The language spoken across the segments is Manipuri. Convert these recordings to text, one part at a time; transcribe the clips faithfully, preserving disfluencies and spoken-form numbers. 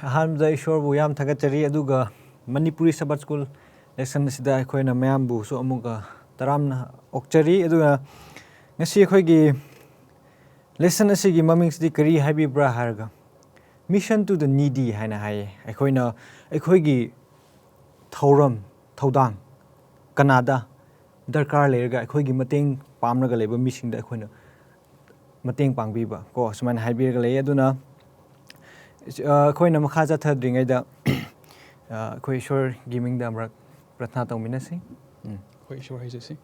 ꯑꯍꯥꯟꯕꯗ ꯏꯁꯣꯔꯕꯨ ꯌꯥꯝ ꯊꯥꯒꯠꯆꯔꯤ, ꯑꯗꯨꯒ ꯃꯅꯤꯄꯨꯔꯤ ꯁꯕꯠ ꯁ꯭ꯀꯨꯜ ꯂꯦꯁꯟ ꯑꯁꯤꯗ ꯑꯩꯈꯣꯏꯅ ꯃꯌꯥꯝꯕꯨꯁꯨ ꯑꯃꯨꯛꯀ ꯇꯔꯥꯝꯅ ꯑꯣꯛꯆꯔꯤ꯫ ꯑꯗꯨꯒ ꯉꯁꯤ ꯑꯩꯈꯣꯏꯒꯤ ꯂꯦꯁꯟ ꯑꯁꯤꯒꯤ ꯃꯃꯤꯡꯁꯤꯗꯤ ꯀꯔꯤ ꯍꯥꯏꯕꯤꯕ꯭ꯔꯥ ꯍꯥꯏꯔꯒ, Mission to the Needy ꯍꯥꯏꯅ ꯍꯥꯏꯌꯦ꯫ ꯑꯩꯈꯣꯏꯅ ꯑꯩꯈꯣꯏꯒꯤ ꯊꯧꯔꯝ, ꯊꯧꯗꯥꯡ, ꯀꯅꯥꯗ ꯗꯔꯀꯥꯔ ꯂꯩꯔꯒ ꯑꯩꯈꯣꯏꯒꯤ ꯃꯇꯦꯡ ꯄꯥꯝꯂꯒ ꯂꯩꯕ ꯃꯤꯁꯤꯡꯗ ꯑꯩꯈꯣꯏꯅ ꯃꯇꯦꯡ ꯄꯥꯡꯕꯤꯕ ꯀꯣ, ꯁꯨꯃꯥꯏꯅ ꯍꯥꯏꯕꯤꯔꯒ ꯂꯩꯌꯦ꯫ ꯑꯗꯨꯅ ꯑ, ꯑꯩꯈꯣꯏꯅ ꯃꯈꯥ ꯆꯠꯊꯗ꯭ꯔꯤꯉꯩꯗ, ꯑ, ꯑꯩꯈꯣꯏ ꯏꯁꯣꯔꯒꯤ ꯃꯤꯡꯗ ꯑꯃꯨꯔꯛ ꯄ꯭ꯔꯊꯅꯥ ꯇꯧꯃꯤꯟꯅꯁꯤ꯫ ꯎꯝ꯫ ꯑꯩꯈꯣꯏ ꯏꯁꯣꯔ ꯍꯥꯏꯖꯁꯤ꯫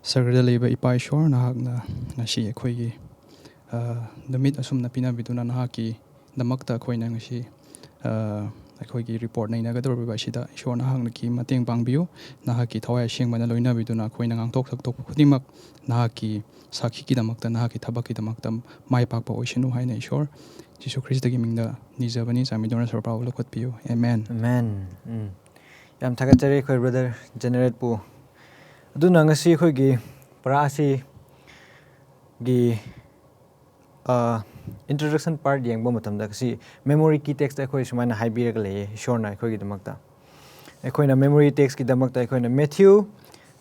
ꯁꯔꯒꯗ ꯂꯩꯕ ꯏꯄꯥ ꯏꯁꯣꯔ, ꯅꯍꯥꯛꯅ ꯉꯁꯤ ꯑꯩꯈꯣꯏꯒꯤ, ꯑ, ꯅꯨꯃꯤꯠ ꯑꯁꯨꯝꯅ ꯄꯤꯅꯕꯤꯗꯨꯅ ꯅꯍꯥꯛꯀꯤꯗꯃꯛꯇ ꯑꯩꯈꯣꯏꯅ ꯉꯁꯤ, ꯑ, ꯑꯩꯈꯣꯏꯒꯤ ꯔꯤꯄꯣꯔꯠ ꯅꯩꯅꯒꯗꯧꯔꯤꯕ ꯑꯁꯤꯗ ꯏꯁꯣꯔ ꯅꯍꯥꯛꯅꯀꯤ ꯃꯇꯦꯡ ꯄꯥꯡꯕꯤꯌꯨ꯫ ꯅꯍꯥꯛꯀꯤ ꯊꯋꯥꯏ ꯑꯁꯦꯡꯕꯅ ꯂꯣꯏꯅꯕꯤꯗꯨꯅ ꯑꯩꯈꯣꯏꯅ ꯉꯥꯡꯊꯣꯛ ꯁꯛꯇꯣꯛꯄ ꯈꯨꯗꯤꯡꯃꯛ ꯅꯍꯥꯛꯀꯤ ꯁꯥꯈꯤꯒꯤꯗꯃꯛꯇ, ꯅꯍꯥꯛꯀꯤ ꯊꯕꯛꯀꯤꯗꯃꯛꯇ ꯃꯥꯏ ꯄꯥꯛꯄ ꯑꯣꯏꯁꯅꯨ ꯍꯥꯏꯅ ꯏꯁꯣꯔ ꯖꯤꯁꯨ ꯈ꯭ꯔꯤꯁꯇꯒꯤ ꯃꯤꯡꯗ ꯅꯤꯖꯕꯅꯤ꯫ ꯆꯥꯟꯕꯤꯗꯨꯅ ꯁꯣꯔ ꯄꯥꯎ ꯂꯧꯈꯠꯄꯤꯌꯨ꯫ ꯑꯦꯃꯦꯟ꯫ ꯑꯃꯦꯟ꯫ ꯎꯝ꯫ ꯌꯥꯝ ꯊꯥꯒꯠꯆꯔꯤ ꯑꯩꯈꯣꯏ ꯕ꯭ꯔꯗꯔ ꯖꯦꯅꯦꯔꯦꯠꯄꯨ꯫ ꯑꯗꯨꯅ ꯉꯁꯤ ꯑꯩꯈꯣꯏꯒꯤ ꯄꯔꯥ ꯑꯁꯤꯒꯤ, ꯑ, introduction part ꯌꯦꯡꯕ ꯃꯇꯝꯗ ꯉꯁꯤ memory key text ꯑꯩꯈꯣꯏ ꯁꯨꯃꯥꯏꯅ ꯍꯥꯏꯕꯤꯔꯒ ꯂꯩꯌꯦ ꯏꯁꯣꯔꯅ ꯑꯩꯈꯣꯏꯒꯤꯗꯃꯛꯇ꯫ ꯑꯩꯈꯣꯏꯅ memory text ꯀꯤꯗꯃꯛꯇ ꯑꯩꯈꯣꯏꯅ Matthew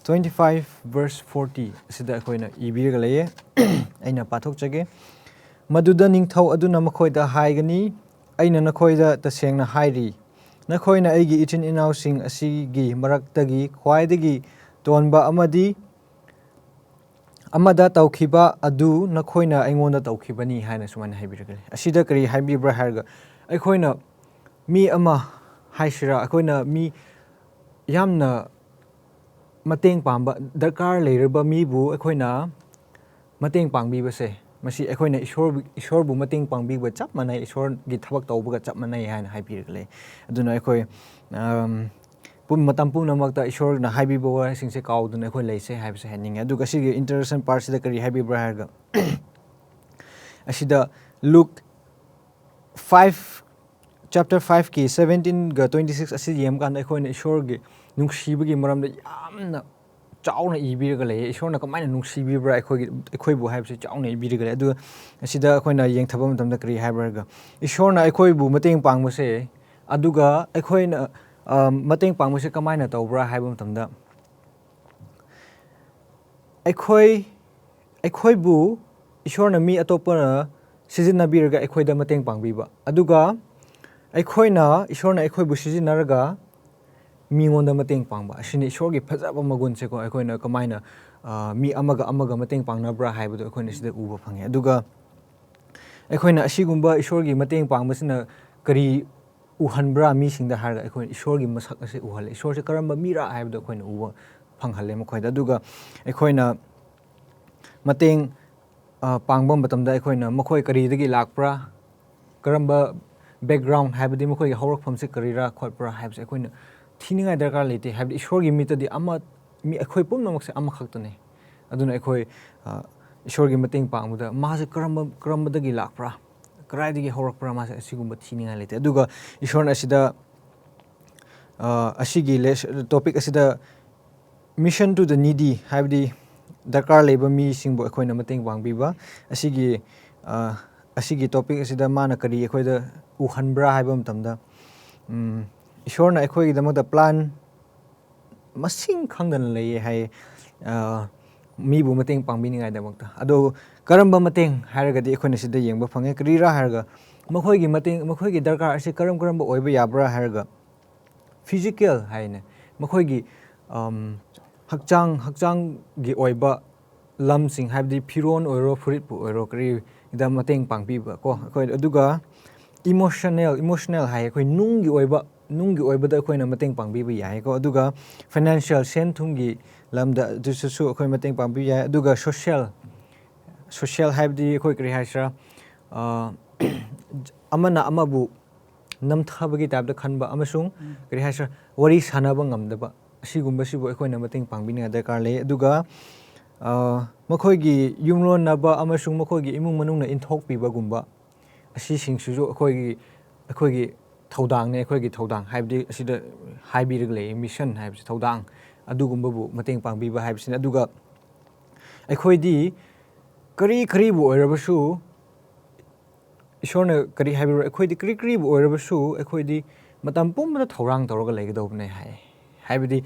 twenty five verse forty ꯑꯁꯤꯗ ꯑꯩꯈꯣꯏꯅ ꯏꯕꯤꯔꯒ ꯂꯩꯌꯦ꯫ ꯑꯩꯅ ꯄꯥꯊꯣꯛꯆꯒꯦ꯫ "ꯃꯗꯨꯗ ꯅꯤꯡꯊꯧ ꯑꯗꯨꯅ ꯃꯈꯣꯏꯗ ꯍꯥꯏꯒꯅꯤ, 'ꯑꯩꯅ ꯅꯈꯣꯏꯗ ꯇꯁꯦꯡꯅ ꯍꯥꯏꯔꯤ, ꯅꯈꯣꯏꯅ ꯑꯩꯒꯤ ꯏꯆꯤꯟ ꯏꯅꯥꯎꯁꯤꯡ ꯑꯁꯤꯒꯤ ꯃꯔꯛꯇꯒꯤ ꯈ꯭ꯋꯥꯏꯗꯒꯤ ꯇꯣꯟꯕ ꯑꯃꯗꯤ ꯑꯃꯗ ꯇꯧꯈꯤꯕ ꯑꯗꯨ ꯅꯈꯣꯏꯅ ꯑꯩꯉꯣꯟꯗ ꯇꯧꯈꯤꯕꯅꯤ," ꯍꯥꯏꯅ ꯁꯨꯃꯥꯏꯅ ꯍꯥꯏꯕꯤꯔꯒ ꯂꯩ꯫ ꯑꯁꯤꯗ ꯀꯔꯤ ꯍꯥꯏꯕꯤꯕ꯭ꯔꯥ ꯍꯥꯏꯔꯒ, ꯑꯩꯈꯣꯏꯅ ꯃꯤ ꯑꯃ ꯍꯥꯏꯁꯤꯔꯥ, ꯑꯩꯈꯣꯏꯅ ꯃꯤ ꯌꯥꯝꯅ ꯃꯇꯦꯡ ꯄꯥꯡꯕ, ꯗꯔꯀꯥꯔ ꯂꯩꯔꯕ ꯃꯤꯕꯨ ꯑꯩꯈꯣꯏꯅ ꯃꯇꯦꯡ ꯄꯥꯡꯕꯤꯕꯁꯦ, ꯃꯁꯤ ꯑꯩꯈꯣꯏꯅ ꯏꯁꯣꯔꯕꯨ, ꯏꯁꯣꯔꯕꯨ ꯃꯇꯦꯡ ꯄꯥꯡꯕꯤꯕ ꯆꯞ ꯃꯥꯟꯅꯩ, ꯏꯁꯣꯔꯒꯤ ꯊꯕꯛ ꯇꯧꯕꯒ ꯆꯞ ꯃꯥꯟꯅꯩ ꯍꯥꯏꯅ ꯍꯥꯏꯕꯤꯔꯒ ꯂꯩ꯫ ꯑꯗꯨꯅ ꯑꯩꯈꯣꯏ, ꯑꯝ, ꯄꯨꯝ-, ꯃꯇꯝ ꯄꯨꯝꯅꯃꯛꯇ ꯏꯁꯣꯔꯅ ꯍꯥꯏꯕꯤꯕ ꯋꯥꯍꯩꯁꯤꯡꯁꯦ ꯀꯥꯎꯗꯨꯅ ꯑꯩꯈꯣꯏ ꯂꯩꯁꯦ ꯍꯥꯏꯕꯁꯦ ꯍꯥꯏꯅꯤꯡꯉꯦ꯫ ꯑꯗꯨꯒ ꯁꯤꯒꯤ introduction part ꯁꯤꯗ ꯀꯔꯤ ꯍꯥꯏꯕꯤꯕ꯭ꯔꯥ ꯍꯥꯏꯔꯒ, ꯑꯁꯤꯗ Luke five, chapter five ꯀꯤ seventeen ꯒ twenty six ꯑꯁꯤ ꯌꯦꯡꯕꯀꯥꯟꯗ ꯑꯩꯈꯣꯏꯅ ꯏꯁꯣꯔꯒꯤ ꯅꯨꯡꯁꯤꯕꯒꯤ ꯃꯔꯝꯗ ꯌꯥꯝꯅ ꯆꯥꯎꯅ ꯏꯕꯤꯔꯒ ꯂꯩꯌꯦ꯫ ꯏꯁꯣꯔꯅ ꯀꯃꯥꯏꯅ ꯅꯨꯡꯁꯤꯕꯤꯕ꯭ꯔꯥ ꯑꯩꯈꯣꯏꯒꯤ, ꯑꯩꯈꯣꯏꯕꯨ ꯍꯥꯏꯕꯁꯦ ꯆꯥꯎꯅ ꯏꯕꯤꯔꯒ ꯂꯩ꯫ ꯑꯗꯨꯒ ꯑꯁꯤꯗ ꯑꯩꯈꯣꯏꯅ ꯌꯦꯡꯊꯕ ꯃꯇꯝꯗ ꯀꯔꯤ ꯍꯥꯏꯕ꯭ꯔꯥ ꯍꯥꯏꯔꯒ, ꯏꯁꯣꯔꯅ ꯑꯩꯈꯣꯏꯕꯨ ꯃꯇꯦꯡ ꯄꯥꯡꯕꯁꯦ, ꯑꯗꯨꯒ ꯑꯩꯈꯣꯏꯅ, ꯑ, ꯃꯇꯦꯡ ꯄꯥꯡꯕꯁꯦ ꯀꯃꯥꯏꯅ ꯇꯧꯕ꯭ꯔꯥ ꯍꯥꯏꯕ ꯃꯇꯝꯗ, ꯑꯩꯈꯣꯏ, ꯑꯩꯈꯣꯏꯕꯨ ꯏꯁꯣꯔꯅ ꯃꯤ ꯑꯇꯣꯞꯄꯅ ꯁꯤꯖꯤꯟꯅꯕꯤꯔꯒ ꯑꯩꯈꯣꯏꯗ ꯃꯇꯦꯡ ꯄꯥꯡꯕꯤꯕ, ꯑꯗꯨꯒ ꯑꯩꯈꯣꯏꯅ, ꯏꯁꯣꯔꯅ ꯑꯩꯈꯣꯏꯕꯨ ꯁꯤꯖꯤꯟꯅꯔꯒ ꯃꯤꯉꯣꯟꯗ ꯃꯇꯦꯡ ꯄꯥꯡꯕ, ꯑꯁꯤꯅꯤ ꯏꯁꯣꯔꯒꯤ ꯐꯖꯕ ꯃꯒꯨꯟꯁꯦꯀꯣ꯫ ꯑꯩꯈꯣꯏꯅ ꯀꯃꯥꯏꯅ, ꯑ, ꯃꯤ ꯑꯃꯒ ꯑꯃꯒ ꯃꯇꯦꯡ ꯄꯥꯡꯅꯕ꯭ꯔꯥ ꯍꯥꯏꯕꯗꯣ ꯑꯩꯈꯣꯏꯅ ꯁꯤꯗ ꯎꯕ ꯐꯪꯉꯦ꯫ ꯑꯗꯨꯒ ꯑꯩꯈꯣꯏꯅ ꯑꯁꯤꯒꯨꯝꯕ ꯏꯁꯣꯔꯒꯤ ꯃꯇꯦꯡ ꯄꯥꯡꯕꯁꯤꯅ ꯀꯔꯤ ꯎꯍꯟꯕ꯭ꯔꯥ ꯃꯤꯁꯤꯡꯗ ꯍꯥꯏꯔꯒ, ꯑꯩꯈꯣꯏꯅ ꯏꯁꯣꯔꯒꯤ ꯃꯁꯛ ꯑꯁꯤ ꯎꯍꯜꯂꯦ꯫ ꯏꯁꯣꯔꯁꯦ ꯀꯔꯝꯕ ꯃꯤꯔꯥ ꯍꯥꯏꯕꯗꯣ ꯑꯩꯈꯣꯏꯅ ꯎꯕ ꯐꯪꯍꯜꯂꯦ ꯃꯈꯣꯏꯗ꯫ ꯑꯗꯨꯒ ꯑꯩꯈꯣꯏꯅ ꯃꯇꯦꯡ, ꯑ, ꯄꯥꯡꯕ ꯃꯇꯝꯗ ꯑꯩꯈꯣꯏꯅ ꯃꯈꯣꯏ ꯀꯔꯤꯗꯒꯤ ꯂꯥꯛꯄ꯭ꯔꯥ, ꯀꯔꯝꯕ background, ꯍꯥꯏꯕꯗꯤ ꯃꯈꯣꯏꯒꯤ ꯍꯧꯔꯛꯐꯝꯁꯦ ꯀꯔꯤꯔꯥ ꯈꯣꯠꯄ꯭ꯔꯥ ꯍꯥꯏꯕꯁꯦ ꯑꯩꯈꯣꯏꯅ ꯊꯤꯅꯤꯡꯉꯥꯏ ꯗꯔꯀꯥꯔ ꯂꯩꯇꯦ꯫ ꯍꯥꯏꯕꯗꯤ ꯏꯁꯣꯔꯒꯤ ꯃꯤꯠꯇꯗꯤ ꯑꯃ, ꯃꯤ, ꯑꯩꯈꯣꯏ ꯄꯨꯝꯅꯃꯛꯁꯦ ꯑꯃꯈꯛꯇꯅꯦ꯫ ꯑꯗꯨꯅ ꯑꯩꯈꯣꯏ, ꯑ, ꯏꯁꯣꯔꯒꯤ ꯃꯇꯦꯡ ꯄꯥꯡꯕꯗ ꯃꯥꯁꯦ ꯀꯔꯝꯕ, ꯀꯔꯝꯕꯗꯒꯤ ꯂꯥꯛꯄ꯭ꯔꯥ, ꯀꯗꯥꯏꯗꯒꯤ ꯍꯧꯔꯛꯄ꯭ꯔꯥ, ꯃꯥꯁꯦ ꯑꯁꯤꯒꯨꯝꯕ ꯊꯤꯅꯤꯡꯉꯥꯏ ꯂꯩꯇꯦ꯫ ꯑꯗꯨꯒ ꯏꯁꯣꯔꯅ ꯑꯁꯤꯗ, ꯑ, ꯑꯁꯤꯒꯤ ꯂꯦꯁ-, topic ꯑꯁꯤꯗ mission to the needy, ꯍꯥꯏꯕꯗꯤ ꯗꯔꯀꯥꯔ ꯂꯩꯕ ꯃꯤꯁꯤꯡꯕꯨ ꯑꯩꯈꯣꯏꯅ ꯃꯇꯦꯡ ꯄꯥꯡꯕꯤꯕ, ꯑꯁꯤꯒꯤ, ꯑ, ꯑꯁꯤꯒꯤ topic ꯑꯁꯤꯗ ꯃꯥꯅ ꯀꯔꯤ ꯑꯩꯈꯣꯏꯗ ꯎꯍꯟꯕ꯭ꯔꯥ ꯍꯥꯏꯕ ꯃꯇꯝꯗ, ꯎꯝ, ꯏꯁꯣꯔꯅ ꯑꯩꯈꯣꯏꯒꯤꯗꯃꯛꯇ plan ꯃꯁꯤꯡ ꯈꯪꯗꯅ ꯂꯩꯌꯦ ꯍꯥꯏꯌꯦ, ꯑ, ꯃꯤꯕꯨ ꯃꯇꯦꯡ ꯄꯥꯡꯕꯤꯅꯤꯡꯉꯥꯏꯗꯃꯛꯇ꯫ ꯑꯗꯣ ꯀꯔꯝꯕ ꯃꯇꯦꯡ ꯍꯥꯏꯔꯒꯗꯤ ꯑꯩꯈꯣꯏꯅ ꯁꯤꯗ ꯌꯦꯡꯕ ꯐꯪꯉꯦ꯫ ꯀꯔꯤꯔꯥ ꯍꯥꯏꯔꯒ, ꯃꯈꯣꯏꯒꯤ ꯃꯇꯦꯡ, ꯃꯈꯣꯏꯒꯤ ꯗꯔꯀꯥꯔ ꯑꯁꯤ ꯀꯔꯝ ꯀꯔꯝꯕ ꯑꯣꯏꯕ ꯌꯥꯕ꯭ꯔꯥ ꯍꯥꯏꯔꯒ, physical ꯍꯥꯏꯅꯦ, ꯃꯈꯣꯏꯒꯤ, ꯑꯝ, ꯍꯛꯆꯥꯡ, ꯍꯛꯆꯥꯡꯒꯤ ꯑꯣꯏꯕ ꯂꯝꯁꯤꯡ, ꯍꯥꯏꯕꯗꯤ ꯐꯤꯔꯣꯟ ꯑꯣꯏꯔꯣ, ꯐꯨꯔꯤꯠꯄꯨ ꯑꯣꯏꯔꯣ, ꯀꯔꯤꯗ ꯃꯇꯦꯡ ꯄꯥꯡꯕꯤꯕ ꯀꯣ ꯑꯩꯈꯣꯏ꯫ ꯑꯗꯨꯒ emotional, emotional ꯍꯥꯏ, ꯑꯩꯈꯣꯏ ꯅꯨꯡꯒꯤ ꯑꯣꯏꯕ, ꯅꯨꯡꯒꯤ ꯑꯣꯏꯕꯗ ꯑꯩꯈꯣꯏꯅ ꯃꯇꯦꯡ ꯄꯥꯡꯕꯤꯕ ꯌꯥꯏꯀꯣ꯫ ꯑꯗꯨꯒ financial, ꯁꯦꯟ ꯊꯨꯝꯒꯤ ꯂꯝꯗ ꯑꯗꯨꯁꯨ ꯑꯩꯈꯣꯏ ꯃꯇꯦꯡ ꯄꯥꯡꯕꯤꯕ ꯌꯥꯏ꯫ ꯑꯗꯨꯒ social, social ꯍꯥꯏꯕꯗꯤ ꯑꯩꯈꯣꯏ ꯀꯔꯤ ꯍꯥꯏꯁꯤꯔꯥ, ꯑ, ꯑꯃꯅ ꯑꯃꯕꯨ ꯅꯝꯊꯕꯒꯤ type ꯇ ꯈꯟꯕ ꯑꯃꯁꯨꯡ, ꯎꯝ, ꯀꯔꯤ ꯍꯥꯏꯁꯤꯔꯥ, ꯋꯥꯔꯤ ꯁꯥꯟꯅꯕ ꯉꯝꯗꯕ, ꯑꯁꯤꯒꯨꯝꯕꯁꯤꯕꯨ ꯑꯩꯈꯣꯏꯅ ꯃꯇꯦꯡ ꯄꯥꯡꯕꯤꯅꯤꯡꯉꯥꯏ ꯗꯔꯀꯥꯔ ꯂꯩ꯫ ꯑꯗꯨꯒ, ꯑ, ꯃꯈꯣꯏꯒꯤ ꯌꯨꯝꯂꯣꯟꯅꯕ ꯑꯃꯁꯨꯡ ꯃꯈꯣꯏꯒꯤ ꯏꯃꯨꯡ ꯃꯅꯨꯡꯅ ꯏꯟꯊꯣꯛꯄꯤꯕꯒꯨꯝꯕ, ꯑꯁꯤꯁꯤꯡꯁꯤꯁꯨ ꯑꯩꯈꯣꯏꯒꯤ, ꯑꯩꯈꯣꯏꯒꯤ ꯊꯧꯗꯥꯡꯅꯦ, ꯑꯩꯈꯣꯏꯒꯤ ꯊꯧꯗꯥꯡ ꯍꯥꯏꯕꯗꯤ ꯑꯁꯤꯗ ꯍꯥꯏꯕꯤꯔꯒ ꯂꯩ, mission ꯍꯥꯏꯕꯁꯤ ꯊꯧꯗꯥꯡ꯫ ꯑꯗꯨꯒꯨꯝꯕꯕꯨ ꯃꯇꯦꯡ ꯄꯥꯡꯕꯤꯕ ꯍꯥꯏꯕꯁꯤꯅꯤ꯫ ꯑꯗꯨꯒ ꯑꯩꯈꯣꯏꯗꯤ ꯀꯔꯤ ꯀꯔꯤꯕꯨ ꯑꯣꯏꯔꯕꯁꯨ, ꯏꯁꯣꯔꯅ ꯀꯔꯤ ꯍꯥꯏꯕꯤꯔꯣ, ꯑꯩꯈꯣꯏꯗꯤ ꯀꯔꯤ ꯀꯔꯤꯕꯨ ꯑꯣꯏꯔꯕꯁꯨ ꯑꯩꯈꯣꯏꯗꯤ ꯃꯇꯝ ꯄꯨꯝꯕꯗ ꯊꯧꯔꯥꯡ ꯇꯧꯔꯒ ꯂꯩꯒꯗꯧꯕꯅꯦ ꯍꯥꯏ꯫ ꯍꯥꯏꯕꯗꯤ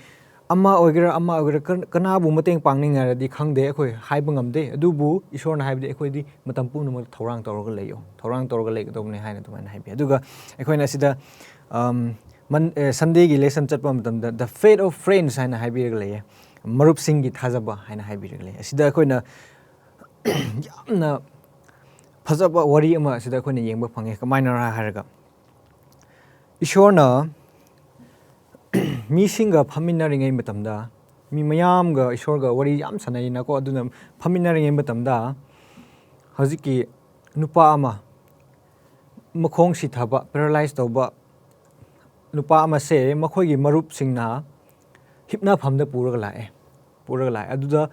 ꯑꯃ ꯑꯣꯏꯒꯦꯔꯥ ꯑꯃ ꯑꯣꯏꯒꯦꯔꯥ, ꯀ-, ꯀꯅꯥꯕꯨ ꯃꯇꯦꯡ ꯄꯥꯡꯅꯤꯡꯉꯥꯏꯔꯗꯤ ꯈꯪꯗꯦ, ꯑꯩꯈꯣꯏ ꯍꯥꯏꯕ ꯉꯝꯗꯦ꯫ ꯑꯗꯨꯕꯨ ꯏꯁꯣꯔꯅ ꯍꯥꯏꯕꯗꯤ ꯑꯩꯈꯣꯏꯗꯤ ꯃꯇꯝ ꯄꯨꯝꯅꯃꯛꯇ ꯊꯧꯔꯥꯡ ꯇꯧꯔꯒ ꯂꯩꯌꯣ, ꯊꯧꯔꯥꯡ ꯇꯧꯔꯒ ꯂꯩꯒꯗꯧꯕꯅꯦ ꯍꯥꯏꯅ ꯑꯗꯨꯃꯥꯏꯅ ꯍꯥꯏꯕꯤ꯫ ꯑꯗꯨꯒ ꯑꯩꯈꯣꯏꯅ ꯑꯁꯤꯗ, ꯑꯝ, ꯃꯟ-, ꯑꯦ, Sundayꯒꯤ lesson ꯆꯠꯄ ꯃꯇꯝꯗ the fate of friends ꯍꯥꯏꯅ ꯍꯥꯏꯕꯤꯔꯒ ꯂꯩꯌꯦ, ꯃꯔꯨꯞꯁꯤꯡꯒꯤ ꯊꯥꯖꯕ ꯍꯥꯏꯅ ꯍꯥꯏꯕꯤꯔꯒ ꯂꯩꯌꯦ꯫ ꯑꯁꯤꯗ ꯑꯩꯈꯣꯏꯅ ꯌꯥꯝꯅ ꯐꯖꯕ ꯋꯥꯔꯤ ꯑꯃ ꯑꯁꯤꯗ ꯑꯩꯈꯣꯏꯅ ꯌꯦꯡꯕ ꯐꯪꯉꯦ꯫ ꯀꯃꯥꯏꯅꯔ ꯍꯥꯏꯔꯒ, ꯏꯁꯣꯔꯅ ꯃꯤꯁꯤꯡꯒ ꯐꯝꯃꯤꯟꯅꯔꯤꯉꯩ ꯃꯇꯝꯗ, ꯃꯤ ꯃꯌꯥꯝꯒ ꯏꯁꯣꯔꯒ ꯋꯥꯔꯤ ꯌꯥꯝ ꯁꯥꯟꯅꯩꯅꯀꯣ꯫ ꯑꯗꯨꯅ ꯐꯝꯃꯤꯟꯅꯔꯤꯉꯩ ꯃꯇꯝꯗ ꯍꯧꯖꯤꯛꯀꯤ ꯅꯨꯄꯥ ꯑꯃ, ꯃꯈꯣꯡ ꯁꯤꯊꯕ, paralyze ꯇꯧꯕ ꯅꯨꯄꯥ ꯑꯃꯁꯦ ꯃꯈꯣꯏꯒꯤ ꯃꯔꯨꯞꯁꯤꯡꯅ ꯍꯤꯞꯅꯐꯝꯗ ꯄꯨꯔꯒ ꯂꯥꯛꯑꯦ, ꯄꯨꯔꯒ ꯂꯥꯛꯑꯦ꯫ ꯑꯗꯨꯗ,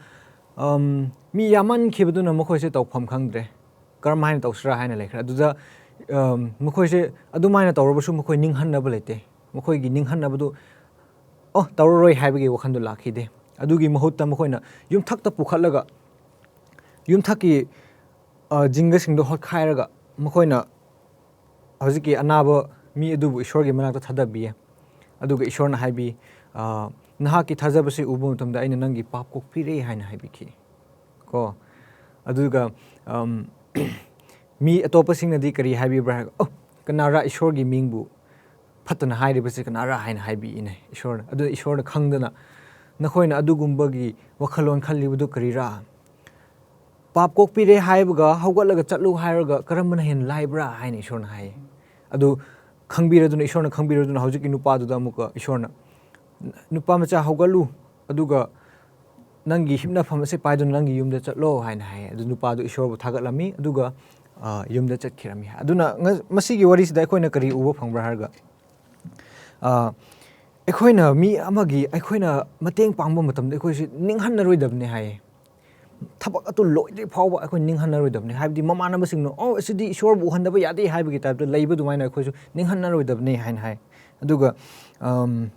ꯑꯝ, ꯃꯤ ꯌꯥꯝꯃꯟꯈꯤꯕꯗꯨꯅ ꯃꯈꯣꯏꯁꯦ ꯇꯧꯐꯝ ꯈꯪꯗ꯭ꯔꯦ, ꯀꯔꯝ ꯍꯥꯏꯅ ꯇꯧꯁꯤꯔꯥ ꯍꯥꯏꯅ ꯂꯩꯈ꯭ꯔꯦ꯫ ꯑꯗꯨꯗ, ꯑꯝ, ꯃꯈꯣꯏꯁꯦ ꯑꯗꯨꯃꯥꯏꯅ ꯇꯧꯔꯕꯁꯨ ꯃꯈꯣꯏ ꯅꯤꯡꯍꯟꯅꯕ ꯂꯩꯇꯦ꯫ ꯃꯈꯣꯏꯒꯤ ꯅꯤꯡꯍꯟꯅꯕꯗꯨ, "ꯑꯣ, ꯇꯧꯔꯔꯣꯏ" ꯍꯥꯏꯕꯒꯤ ꯋꯥꯈꯟꯗꯨ ꯂꯥꯛꯈꯤꯗꯦ꯫ ꯑꯗꯨꯒꯤ ꯃꯍꯨꯠꯇ ꯃꯈꯣꯏꯅ ꯌꯨꯝꯊꯛꯇ ꯄꯨꯈꯠꯂꯒ, ꯌꯨꯝꯊꯛꯀꯤ, ꯑ, ꯖꯤꯡꯒꯁꯤꯡꯗꯣ ꯍꯣꯠꯈꯥꯏꯔꯒ ꯃꯈꯣꯏꯅ ꯍꯧꯖꯤꯛꯀꯤ ꯑꯅꯥꯕ ꯃꯤ ꯑꯗꯨꯕꯨ ꯏꯁꯣꯔꯒꯤ ꯃꯅꯥꯛꯇ ꯊꯥꯗꯕꯤꯌꯦ꯫ ꯑꯗꯨꯒ ꯏꯁꯣꯔꯅ ꯍꯥꯏꯕꯤ, ꯑ, "ꯅꯍꯥꯛꯀꯤ ꯊꯥꯖꯕꯁꯤ ꯎꯕ ꯃꯇꯝꯗ ꯑꯩꯅ ꯅꯪꯒꯤ ꯄꯥꯞ ꯀꯣꯛꯄꯤꯔꯦ" ꯍꯥꯏꯅ ꯍꯥꯏꯕꯤꯈꯤ꯫ ꯀꯣ꯫ ꯑꯗꯨꯒ, ꯑꯝ, ꯃꯤ ꯑꯇꯣꯞꯄꯁꯤꯡꯅꯗꯤ ꯀꯔꯤ ꯍꯥꯏꯕꯤꯕ꯭ꯔꯥ ꯍꯥꯏꯔꯒ, "ꯑꯣ, ꯀꯅꯥꯔ ꯏꯁꯣꯔꯒꯤ ꯃꯤꯡꯕꯨ ꯐꯠꯇꯅ ꯍꯥꯏꯔꯤꯕꯁꯤ ꯀꯅꯥꯔ?" ꯍꯥꯏꯅ ꯍꯥꯏꯕꯤꯏꯅꯦ ꯏꯁꯣꯔꯅ꯫ ꯑꯗꯨ ꯏꯁꯣꯔꯅ ꯈꯪꯗꯅ, "ꯅꯈꯣꯏꯅ ꯑꯗꯨꯒꯨꯝꯕꯒꯤ ꯋꯥꯈꯜꯂꯣꯟ ꯈꯜꯂꯤꯕꯗꯨ ꯀꯔꯤꯔꯥ? ꯄꯥꯞ ꯀꯣꯛꯄꯤꯔꯦ ꯍꯥꯏꯕꯒ ꯍꯧꯒꯠꯂꯒ ꯆꯠꯂꯨ ꯍꯥꯏꯔꯒ ꯀꯔꯝꯕꯅ ꯍꯦꯟꯅ ꯂꯥꯏꯕ꯭ꯔꯥ?" ꯍꯥꯏꯅ ꯏꯁꯣꯔꯅ ꯍꯥꯏꯌꯦ꯫ ꯑꯗꯨ ꯈꯪꯕꯤꯔꯗꯨꯅ, ꯏꯁꯣꯔꯅ ꯈꯪꯕꯤꯔꯗꯨꯅ ꯍꯧꯖꯤꯛꯀꯤ ꯅꯨꯄꯥꯗꯨꯗ ꯑꯃꯨꯛꯀ ꯏꯁꯣꯔꯅ, "ꯅꯨꯄꯥ ꯃꯆꯥ ꯍꯧꯒꯠꯂꯨ, ꯑꯗꯨꯒ ꯅꯪꯒꯤ ꯍꯤꯞꯅꯐꯝ ꯑꯁꯤ ꯄꯥꯏꯗꯨꯅ ꯅꯪꯒꯤ ꯌꯨꯝꯗ ꯆꯠꯂꯣ" ꯍꯥꯏꯅ ꯍꯥꯏꯌꯦ꯫ ꯑꯗꯨ ꯅꯨꯄꯥꯗꯨ ꯏꯁꯣꯔꯕꯨ ꯊꯥꯒꯠꯂꯝꯃꯤ, ꯑꯗꯨꯒ, ꯑ, ꯌꯨꯝꯗ ꯆꯠꯈꯤꯔꯝꯃꯤ꯫ ꯑꯗꯨꯅ ꯉ-, ꯃꯁꯤꯒꯤ ꯋꯥꯔꯤꯁꯤꯗ ꯑꯩꯈꯣꯏꯅ ꯀꯔꯤ ꯎꯕ ꯐꯪꯕ꯭ꯔꯥ ꯍꯥꯏꯔꯒ, ꯑ, ꯑꯩꯈꯣꯏꯅ ꯃꯤ ꯑꯃꯒꯤ, ꯑꯩꯈꯣꯏꯅ ꯃꯇꯦꯡ ꯄꯥꯡꯕ ꯃꯇꯝꯗ ꯑꯩꯈꯣꯏꯁꯤ ꯅꯤꯡꯍꯟꯅꯔꯣꯏꯗꯕꯅꯤ ꯍꯥꯏꯌꯦ꯫ ꯊꯕꯛ ꯑꯗꯨ ꯂꯣꯏꯗ꯭ꯔꯤ ꯐꯥꯎꯕ ꯑꯩꯈꯣꯏ ꯅꯤꯡꯍꯟꯅꯔꯣꯏꯗꯕꯅꯤ꯫ ꯍꯥꯏꯕꯗꯤ ꯃꯃꯥꯟꯅꯕꯁꯤꯡꯅ, "ꯑꯣ, ꯑꯁꯤꯗꯤ ꯏꯁꯣꯔꯕꯨ ꯎꯍꯟꯗꯕ ꯌꯥꯗꯦ" ꯍꯥꯏꯕꯒꯤ typeꯇ ꯂꯩꯕ ꯑꯗꯨꯃꯥꯏꯅ ꯑꯩꯈꯣꯏꯁꯨ ꯅꯤꯡꯍꯟꯅꯔꯣꯏꯗꯕꯅꯤ ꯍꯥꯏꯅ ꯍꯥꯏ꯫ ꯑꯗꯨꯒ, ꯑꯝ,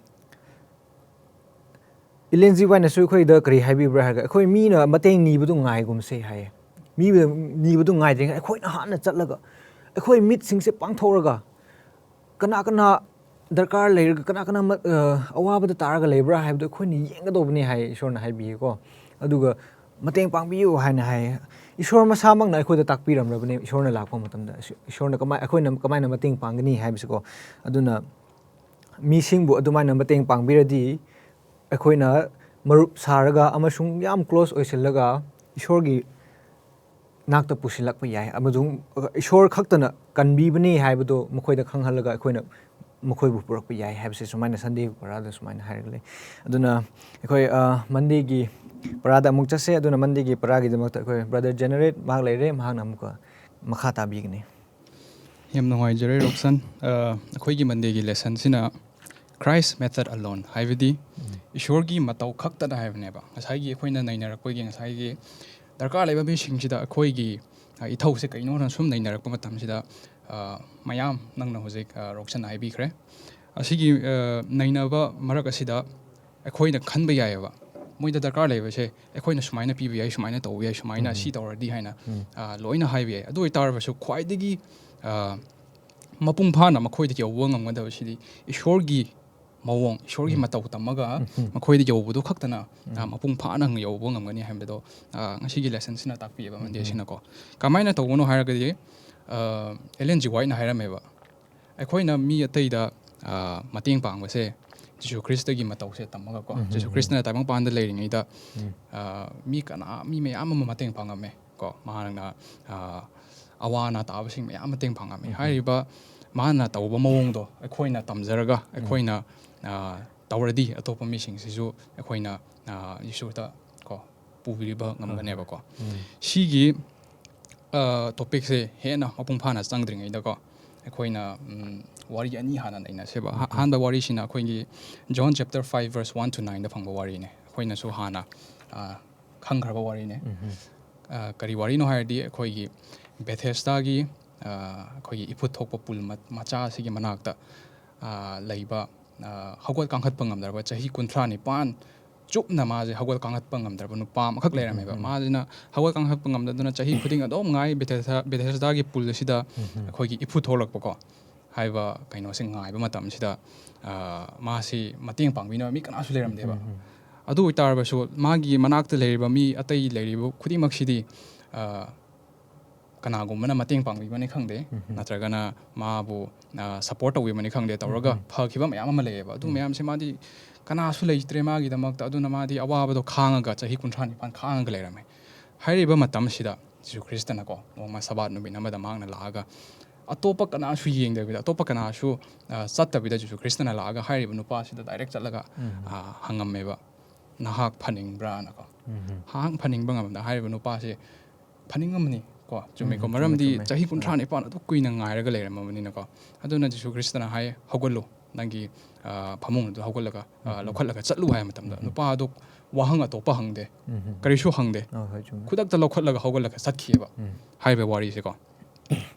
ꯏꯂꯦꯟ ꯖꯤ ꯋꯥꯏꯠꯅꯁꯨ ꯑꯩꯈꯣꯏꯗ ꯀꯔꯤ ꯍꯥꯏꯕꯤꯕ꯭ꯔꯥ ꯍꯥꯏꯔꯒ, ꯑꯩꯈꯣꯏ ꯃꯤꯅ ꯃꯇꯦꯡ ꯅꯤꯕꯗꯨ ꯉꯥꯏꯒꯨꯝꯁꯦ ꯍꯥꯏꯌꯦ꯫ ꯃꯤꯕꯨ ꯅꯤꯕꯗꯨ ꯉꯥꯏꯗ꯭ꯔꯤꯉꯩ ꯑꯩꯈꯣꯏꯅ ꯍꯥꯟꯅ ꯆꯠꯂꯒ, ꯑꯩꯈꯣꯏ ꯃꯤꯠꯁꯤꯡꯁꯦ ꯄꯥꯡꯊꯣꯛꯂꯒ, ꯀꯅꯥ ꯀꯅꯥ ꯗꯔꯀꯥꯔ ꯂꯩꯔꯒ, ꯀꯅꯥ ꯀꯅꯥ ꯃ-, ꯑ, ꯑꯋꯥꯕꯗ ꯇꯥꯔꯒ ꯂꯩꯕ꯭ꯔꯥ ꯍꯥꯏꯕꯗꯨ ꯑꯩꯈꯣꯏꯅ ꯌꯦꯡꯒꯗꯧꯕꯅꯤ ꯍꯥꯏ ꯏꯁꯣꯔꯅ ꯍꯥꯏꯕꯤꯌꯦꯀꯣ꯫ ꯑꯗꯨꯒ ꯃꯇꯦꯡ ꯄꯥꯡꯕꯤꯌꯨ ꯍꯥꯏꯅ ꯍꯥꯏ꯫ ꯏꯁꯣꯔ ꯃꯁꯥꯃꯛꯅ ꯑꯩꯈꯣꯏꯗ ꯇꯥꯛꯄꯤꯔꯝꯂꯕꯅꯤ, ꯏꯁꯣꯔꯅ ꯂꯥꯛꯄ ꯃꯇꯝꯗ ꯏꯁꯣ-, ꯏꯁꯣꯔꯅ ꯀꯃꯥꯏ-, ꯑꯩꯈꯣꯏꯅ ꯀꯃꯥꯏꯅ ꯃꯇꯦꯡ ꯄꯥꯡꯒꯅꯤ ꯍꯥꯏꯕꯁꯤꯀꯣ꯫ ꯑꯗꯨꯅ ꯃꯤꯁꯤꯡꯕꯨ ꯑꯗꯨꯃꯥꯏꯅ ꯃꯇꯦꯡ ꯄꯥꯡꯕꯤꯔꯗꯤ, ꯑꯩꯈꯣꯏꯅ ꯃꯔꯨꯞ ꯁꯥꯔꯒ ꯑꯃꯁꯨꯡ ꯌꯥꯝ close ꯑꯣꯏꯁꯤꯜꯂꯒ ꯏꯁꯣꯔꯒꯤ ꯅꯥꯛꯇ ꯄꯨꯁꯤꯜꯂꯛꯄ ꯌꯥꯏ꯫ ꯑꯃꯁꯨꯡ ꯏꯁꯣꯔ ꯈꯛꯇꯅ ꯀꯟꯕꯤꯕꯅꯤ ꯍꯥꯏꯕꯗꯨ ꯃꯈꯣꯏꯗ ꯈꯪꯍꯜꯂꯒ ꯑꯩꯈꯣꯏꯅ ꯃꯈꯣꯏꯕꯨ ꯄꯨꯔꯛꯄ ꯌꯥꯏ ꯍꯥꯏꯕꯁꯦ ꯁꯨꯃꯥꯏꯅ Sunday ꯄꯔꯥꯗ ꯁꯨꯃꯥꯏꯅ ꯍꯥꯏꯔꯒ ꯂꯩ꯫ ꯑꯗꯨꯅ ꯑꯩꯈꯣꯏ, ꯑ, Mondayꯒꯤ ꯄꯔꯥꯗ ꯑꯃꯨꯛ ꯆꯠꯁꯦ꯫ ꯑꯗꯨꯅ Mondayꯒꯤ ꯄꯔꯥꯒꯤꯗꯃꯛꯇ ꯑꯩꯈꯣꯏ brother Generate ꯃꯍꯥꯛ ꯂꯩꯔꯦ, ꯃꯍꯥꯛꯅ ꯑꯃꯨꯛꯀ ꯃꯈꯥ ꯇꯥꯕꯤꯒꯅꯤ꯫ ꯌꯥꯝ ꯅꯨꯡꯉꯥꯏꯖꯔꯦ, ꯔꯣꯛꯁꯟ꯫ ꯑ, ꯑꯩꯈꯣꯏꯒꯤ Mondayꯒꯤ lessonꯁꯤꯅ Christ method alone, ꯍꯥꯏꯕꯗꯤ ꯏꯁꯣꯔꯒꯤ ꯃꯇꯧ ꯈꯛꯇꯗ ꯍꯥꯏꯕꯅꯦꯕ꯫ ꯉꯁꯥꯏꯒꯤ ꯑꯩꯈꯣꯏꯅ ꯅꯩꯅꯔꯛꯄꯒꯤ, ꯉꯁꯥꯏꯒꯤ ꯗꯔꯀꯥꯔ ꯂꯩꯕ ꯃꯤꯁꯤꯡꯁꯤꯗ ꯑꯩꯈꯣꯏꯒꯤ, ꯑ, ꯏꯊꯧꯁꯦ ꯀꯩꯅꯣꯅ ꯁꯨꯝ ꯅꯩꯅꯔꯛꯄ ꯃꯇꯝꯁꯤꯗ, ꯑ, ꯃꯌꯥꯝ ꯅꯪꯅ ꯍꯧꯖꯤꯛ, ꯑ, ꯔꯣꯛꯁꯟ ꯍꯥꯏꯕꯤꯈ꯭ꯔꯦ꯫ ꯑꯁꯤꯒꯤ, ꯑ, ꯅꯩꯅꯕ ꯃꯔꯛ ꯑꯁꯤꯗ ꯑꯩꯈꯣꯏꯅ ꯈꯟꯕ ꯌꯥꯏꯑꯕ, ꯃꯣꯏꯗ ꯗꯔꯀꯥꯔ ꯂꯩꯕꯁꯦ ꯑꯩꯈꯣꯏꯅ ꯁꯨꯃꯥꯏꯅ ꯄꯤꯕ ꯌꯥꯏ, ꯁꯨꯃꯥꯏꯅ ꯇꯧꯕ ꯌꯥꯏ, ꯁꯨꯃꯥꯏꯅ ꯁꯤ ꯇꯧꯔꯗꯤ ꯍꯥꯏꯅ, ꯑ, ꯂꯣꯏꯅ ꯍꯥꯏꯕ ꯌꯥꯏ꯫ ꯑꯗꯨ ꯑꯣꯏꯇꯥꯔꯕꯁꯨ ꯈ꯭ꯋꯥꯏꯗꯒꯤ, ꯑ, ꯃꯄꯨꯡ ꯐꯥꯅ ꯃꯈꯣꯏꯗ ꯌꯧꯕ ꯉꯝꯒꯗꯕꯁꯤꯗꯤ ꯏꯁꯣꯔꯒꯤ ꯃꯑꯣꯡ, ꯏꯁꯣꯔꯒꯤ ꯃꯇꯧ ꯇꯝꯃꯒ ꯃꯈꯣꯏꯗ ꯌꯧꯕꯗꯨ ꯈꯛꯇꯅ, ꯑ, ꯃꯄꯨꯡ ꯐꯥꯅ ꯌꯧꯕ ꯉꯝꯒꯅꯤ ꯍꯥꯏꯕꯗꯣ, ꯑ, ꯉꯁꯤꯒꯤ lessonꯁꯤꯅ ꯇꯥꯛꯄꯤꯑꯕ, Mondayꯁꯤꯅꯀꯣ꯫ ꯀꯃꯥꯏꯅ ꯇꯧꯕꯅꯣ ꯍꯥꯏꯔꯒꯗꯤ, ꯑ, Ellen G. Whiteꯅ ꯍꯥꯏꯔꯝꯃꯦꯕ, ꯑꯩꯈꯣꯏꯅ ꯃꯤ ꯑꯇꯩꯗ, ꯑ, ꯃꯇꯦꯡ ꯄꯥꯡꯕꯁꯦ ꯖꯤꯁꯨ ꯈ꯭ꯔꯤꯁꯇꯒꯤ ꯃꯇꯧꯁꯦ ꯇꯝꯃꯒꯀꯣ, ꯖꯤꯁꯨ ꯈ꯭ꯔꯤꯁꯇꯅ ꯇꯥꯏꯕꯪꯄꯥꯟꯗ ꯂꯩꯔꯤꯉꯩꯗ, ꯑ, ꯃꯤ ꯀꯅꯥ, ꯃꯤ ꯃꯌꯥꯝ ꯑꯃ ꯃꯇꯦꯡ ꯄꯥꯡꯉꯝꯃꯦ ꯀꯣ꯫ ꯃꯍꯥꯛꯅ, ꯑ, ꯑꯋꯥ ꯑꯅꯥ ꯇꯥꯕꯁꯤꯡ ꯃꯌꯥꯝ ꯃꯇꯦꯡ ꯄꯥꯡꯉꯝꯃꯦ꯫ ꯍꯥꯏꯔꯤꯕ ꯃꯥꯅ ꯇꯧꯕ ꯃꯑꯣꯡꯗꯣ ꯑꯩꯈꯣꯏꯅ ꯇꯝꯖꯔꯒ, ꯑꯩꯈꯣꯏꯅ, ꯑ, ꯇꯧꯔꯗꯤ ꯑꯇꯣꯞꯄ ꯃꯤꯁꯤꯡꯁꯤꯁꯨ ꯑꯩꯈꯣꯏꯅ, ꯑ, ꯖꯤꯁꯨꯗ ꯀꯣ ꯄꯨꯕꯤꯕ ꯉꯝꯒꯅꯦꯕꯀꯣ꯫ ꯁꯤꯒꯤ, ꯑ, topicꯁꯦ ꯍꯦꯟꯅ ꯃꯄꯨꯡ ꯐꯥꯅ ꯆꯪꯗ꯭ꯔꯤꯉꯩꯗꯀꯣ, ꯑꯩꯈꯣꯏꯅ, ꯎꯝ, ꯋꯥꯔꯤ ꯑꯅꯤ ꯍꯥꯟꯅ ꯅꯩꯅꯁꯦꯕ꯫ ꯑꯍ-, ꯑꯍꯥꯟꯕ ꯋꯥꯔꯤꯁꯤꯅ ꯑꯩꯈꯣꯏꯒꯤ John chapter five verse one to nineꯗ ꯐꯪꯕ ꯋꯥꯔꯤꯅꯦ꯫ ꯑꯩꯈꯣꯏꯅꯁꯨ ꯍꯥꯟꯅ, ꯑ, ꯈꯪꯈ꯭ꯔꯕ ꯋꯥꯔꯤꯅꯦ꯫ ꯑ, ꯀꯔꯤ ꯋꯥꯔꯤꯅꯣ ꯍꯥꯏꯔꯗꯤ, ꯑꯩꯈꯣꯏꯒꯤ ꯕꯦꯊꯦꯁꯗꯥꯒꯤ, ꯑ, ꯑꯩꯈꯣꯏꯒꯤ ꯏꯐꯨꯠ ꯊꯣꯛꯄ ꯄꯨꯜ ꯃ-, ꯃꯆꯥ ꯑꯁꯤꯒꯤ ꯃꯅꯥꯛꯇ, ꯑ, ꯂꯩꯕ, ꯑ, ꯍꯧꯒꯠ ꯀꯥꯡꯈꯠꯄ ꯉꯝꯗ꯭ꯔꯕ ꯆꯍꯤ ꯀꯨꯟꯊ꯭ꯔꯥ ꯅꯤꯄꯥꯟ ꯆꯨꯞꯅ ꯃꯥꯁꯦ ꯍꯧꯒꯠ ꯀꯥꯡꯈꯠꯄ ꯉꯝꯗ꯭ꯔꯕ ꯅꯨꯄꯥ ꯑꯃꯈꯛ ꯂꯩꯔꯝꯃꯦꯕ꯫ ꯎꯝ, ꯎꯝ. ꯃꯥꯁꯤꯅ ꯍꯧꯒꯠ ꯀꯥꯡꯈꯠꯄ ꯉꯝꯗꯗꯨꯅ ꯆꯍꯤ ꯈꯨꯗꯤꯡ ꯑꯗꯨꯝ ꯉꯥꯏ ꯕꯦꯊꯦꯁꯗꯥ, ꯕꯦꯊꯦꯁꯗꯥꯒꯤ ꯄꯨꯜ ꯑꯁꯤꯗ ꯎꯝ, ꯎꯝ. ꯑꯩꯈꯣꯏꯒꯤ ꯏꯐꯨ ꯊꯣꯛꯂꯛꯄꯀꯣ ꯍꯥꯏꯕ ꯀꯩꯅꯣꯁꯦ ꯉꯥꯏꯕ ꯃꯇꯝꯁꯤꯗ, ꯑ, ꯃꯥꯁꯤ ꯃꯇꯦꯡ ꯄꯥꯡꯕꯤꯅꯕ ꯃꯤ ꯀꯅꯥꯁꯨ ꯂꯩꯔꯝꯗꯦꯕ꯫ ꯎꯝ, ꯎꯝ. ꯑꯗꯨ ꯑꯣꯏꯇꯥꯔꯕꯁꯨ ꯃꯥꯒꯤ ꯃꯅꯥꯛꯇ ꯂꯩꯔꯤꯕ ꯃꯤ ꯑꯇꯩ ꯂꯩꯔꯤꯕ ꯈꯨꯗꯤꯡꯃꯛꯁꯤꯗꯤ, ꯑ, ꯀꯅꯥꯒꯨꯝꯕꯅ ꯃꯇꯦꯡ ꯄꯥꯡꯕꯤꯕꯅꯤ ꯈꯪꯗꯦ, ꯎꯝ, ꯎꯝ. ꯅꯠꯇ꯭ꯔꯒꯅ ꯃꯥꯕꯨ, ꯑ, ꯁꯄꯣꯔꯠ ꯇꯧꯕꯤꯕꯅꯤ ꯈꯪꯗꯦ, ꯇꯧꯔꯒ ꯎꯝ, ꯎꯝ. ꯐꯈꯤꯕ ꯃꯌꯥꯝ ꯑꯃ ꯂꯩꯌꯦꯕ꯫ ꯑꯗꯨ ꯎꯝ. ꯃꯌꯥꯝꯁꯦ ꯃꯥꯗꯤ ꯀꯅꯥꯁꯨ ꯂꯩꯇ꯭ꯔꯦ ꯃꯥꯒꯤꯗꯃꯛꯇ, ꯑꯗꯨꯅ ꯃꯥꯗꯤ ꯑꯋꯥꯕꯗꯣ ꯈꯥꯡꯉꯒ ꯆꯍꯤ ꯀꯨꯟꯊ꯭ꯔꯥ ꯅꯤꯄꯥꯟ ꯈꯥꯡꯉꯒ ꯂꯩꯔꯝꯃꯦ꯫ ꯍꯥꯏꯔꯤꯕ ꯃꯇꯝꯁꯤꯗ ꯖꯤꯁꯨ ꯈ꯭ꯔꯤꯁꯇꯅꯀꯣ ꯅꯣꯡꯃ ꯁꯕꯥꯠ ꯅꯨꯃꯤꯠ ꯑꯃꯗ ꯃꯍꯥꯛꯅ ꯂꯥꯛꯑꯒ ꯑꯇꯣꯞꯄ ꯀꯅꯥꯁꯨ ꯌꯦꯡꯗꯕꯤꯗ, ꯑꯇꯣꯞꯄ ꯀꯅꯥꯁꯨ, ꯑ, ꯆꯠꯇꯕꯤꯗ ꯖꯤꯁꯨ ꯈ꯭ꯔꯤꯁꯇꯅ ꯂꯥꯛꯑꯒ ꯍꯥꯏꯔꯤꯕ ꯅꯨꯄꯥꯁꯤꯗ ꯗꯥꯏꯔꯦꯛ ꯆꯠꯂꯒ, ꯎꯝ. ꯑ, ꯍꯪꯉꯝꯃꯦꯕ, "ꯅꯍꯥꯛ ꯐꯅꯤꯡꯕ꯭ꯔꯥꯅꯀꯣ?" ꯎꯝ. ꯃꯍꯥꯛ ꯐꯅꯤꯡꯕ ꯉꯝꯗ ꯍꯥꯏꯔꯤꯕ ꯅꯨꯄꯥꯁꯦ ꯐꯅꯤꯡꯉꯝꯃꯅꯤ ꯀꯣ, ꯆꯨꯝꯃꯦꯀꯣ? ꯎꯝ, ꯆꯨꯝꯃꯦ, ꯃꯔꯝꯗꯤ ꯆꯨꯝꯃꯦ. ꯆꯍꯤ ꯀꯨꯟꯊ꯭ꯔꯥ ꯅꯤꯄꯥꯟ ꯑꯗꯨꯛ ꯀꯨꯏꯅ ꯉꯥꯏꯔꯒ ꯂꯩꯔꯝꯃꯕꯅꯤꯅꯀꯣ꯫ ꯑꯗꯨꯅ ꯖꯤꯁꯨ ꯈ꯭ꯔꯤꯁꯇꯅ ꯍꯥꯏ, "ꯍꯧꯒꯠꯂꯨ, ꯅꯪꯒꯤ, ꯑ, ꯐꯃꯨꯡ ꯑꯗꯨ ꯍꯧꯒꯠꯂꯒ, ꯑ, ꯎꯝ. ꯂꯧꯈꯠꯂꯒ ꯆꯠꯂꯨ" ꯍꯥꯏꯕ ꯃꯇꯝꯗ ꯎꯝ. ꯅꯨꯄꯥ ꯑꯗꯨ ꯋꯥꯍꯪ ꯑꯇꯣꯞꯄ ꯍꯪꯗꯦ, ꯎꯝ. ꯀꯔꯤꯁꯨ ꯍꯪꯗꯦ꯫ ꯑ, ꯍꯣꯏ, ꯆꯨꯝꯃꯦ. ꯈꯨꯗꯛꯇ ꯂꯧꯈꯠꯂꯒ ꯍꯧꯒꯠꯂꯒ ꯆꯠꯈꯤꯑꯕ ꯎꯝ. ꯍꯥꯏꯔꯤꯕ ꯋꯥꯔꯤꯁꯦꯀꯣ꯫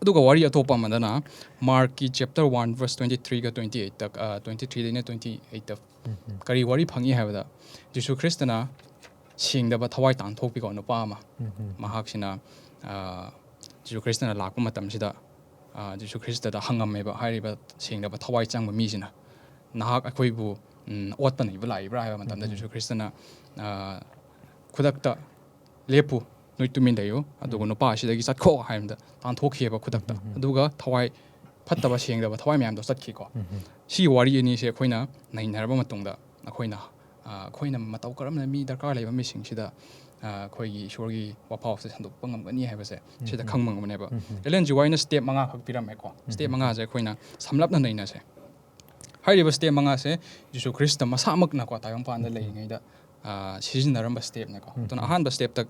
ꯑꯗꯨꯒ ꯋꯥꯔꯤ ꯑꯇꯣꯞꯄ ꯑꯃꯗꯅ ꯃꯥꯔꯛꯀꯤ chapter one verse twenty three ꯒ twenty eight ꯇ, ꯑ, twenty three ꯗꯩꯅ twenty eight ꯇ ꯎꯝ. ꯀꯔꯤ ꯋꯥꯔꯤ ꯐꯪꯉꯤ ꯍꯥꯏꯕꯗ, ꯖꯤꯁꯨ ꯈ꯭ꯔꯤꯁꯇꯅ ꯁꯦꯡꯗꯕ ꯊꯋꯥꯏ ꯇꯥꯟꯊꯣꯛꯄꯤꯀꯣ ꯅꯨꯄꯥ ꯑꯃ꯫ ꯎꯝ. ꯃꯍꯥꯛꯁꯤꯅ, ꯑ, ꯖꯤꯁꯨ ꯈ꯭ꯔꯤꯁꯇꯅ ꯂꯥꯛꯄ ꯃꯇꯝꯁꯤꯗ, ꯑ, ꯖꯤꯁꯨ ꯈ꯭ꯔꯤꯁꯇꯗ ꯍꯪꯉꯝꯃꯦꯕ ꯍꯥꯏꯔꯤꯕ ꯁꯦꯡꯗꯕ ꯊꯋꯥꯏ ꯆꯪꯕ ꯃꯤꯁꯤꯅ, "ꯅꯍꯥꯛ ꯑꯩꯈꯣꯏꯕꯨ, ꯎꯝ, ꯑꯣꯠꯄ ꯅꯩꯕ ꯂꯥꯛꯏꯕ꯭ꯔꯥ?" ꯍꯥꯏꯕ ꯃꯇꯝꯗ ꯎꯝ. ꯖꯤꯁꯨ ꯈ꯭ꯔꯤꯁꯇꯅ, ꯑ, ꯈꯨꯗꯛꯇ, "ꯂꯦꯞꯄꯨ, ꯅꯣꯏ ꯇꯨꯃꯤꯟ ꯂꯩꯌꯨ, ꯑꯗꯨꯒ ꯎꯝ. ꯅꯨꯄꯥ ꯑꯁꯤꯗꯒꯤ ꯆꯠꯈꯣ" ꯍꯥꯏꯕꯗ ꯇꯥꯟꯊꯣꯛꯈꯤꯑꯕ ꯈꯨꯗꯛꯇ꯫ ꯎꯝ, ꯎꯝ, ꯎꯝ. ꯑꯗꯨꯒ ꯊꯋꯥꯏ ꯐꯠꯇꯕ, ꯁꯦꯡꯗꯕ ꯊꯋꯥꯏ ꯃꯌꯥꯝꯗꯣ ꯆꯠꯈꯤꯀꯣ꯫ ꯎꯝ, ꯎꯝ. ꯁꯤꯒꯤ ꯋꯥꯔꯤ ꯑꯅꯤꯁꯦ ꯑꯩꯈꯣꯏꯅ ꯅꯩꯅꯔꯕ ꯃꯇꯨꯡꯗ, ꯑꯩꯈꯣꯏꯅ, ꯑ, ꯑꯩꯈꯣꯏꯅ ꯃꯇꯧ ꯀꯔꯝꯅ ꯃꯤ ꯗꯔꯀꯥꯔ ꯂꯩꯕ ꯃꯤꯁꯤꯡꯁꯤꯗ, ꯑ, ꯑꯩꯈꯣꯏꯒꯤ ꯏꯁꯣꯔꯒꯤ ꯋꯥꯐꯥꯎꯁꯦ ꯁꯟꯗꯣꯛꯄ ꯉꯝꯒꯅꯤ ꯍꯥꯏꯕꯁꯦ ꯁꯤꯗ ꯎꯝ, ꯎꯝ. ꯈꯪꯕ ꯉꯝꯒꯅꯦꯕ꯫ ꯎꯝ, ꯎꯝ. ꯑꯦꯂꯦꯟ ꯖꯤ ꯋꯥꯏꯠꯅ step ꯃꯉꯥꯈꯛ ꯄꯤꯔꯝꯃꯦꯀꯣ꯫ ꯎꯝ, step ꯎꯝ. ꯃꯉꯥꯁꯦ ꯑꯩꯈꯣꯏꯅ ꯁꯝꯂꯞꯅ ꯅꯩꯅꯁꯦ꯫ ꯍꯥꯏꯔꯤꯕ step ꯃꯉꯥꯁꯦ ꯖꯤꯁꯨ ꯈ꯭ꯔꯤꯁꯇ ꯃꯁꯥꯃꯛꯅꯀꯣ ꯇꯥꯏꯕꯪꯄꯥꯟꯗ ꯎꯝ, ꯎꯝ. ꯂꯩꯔꯤꯉꯩꯗ, ꯑ, ꯁꯤꯖꯤꯟꯅꯔꯝꯕ stepꯅꯦꯀꯣ꯫ ꯎꯝ, ꯑꯗꯨꯅ ꯎꯝ. ꯑꯍꯥꯟꯕ stepꯇ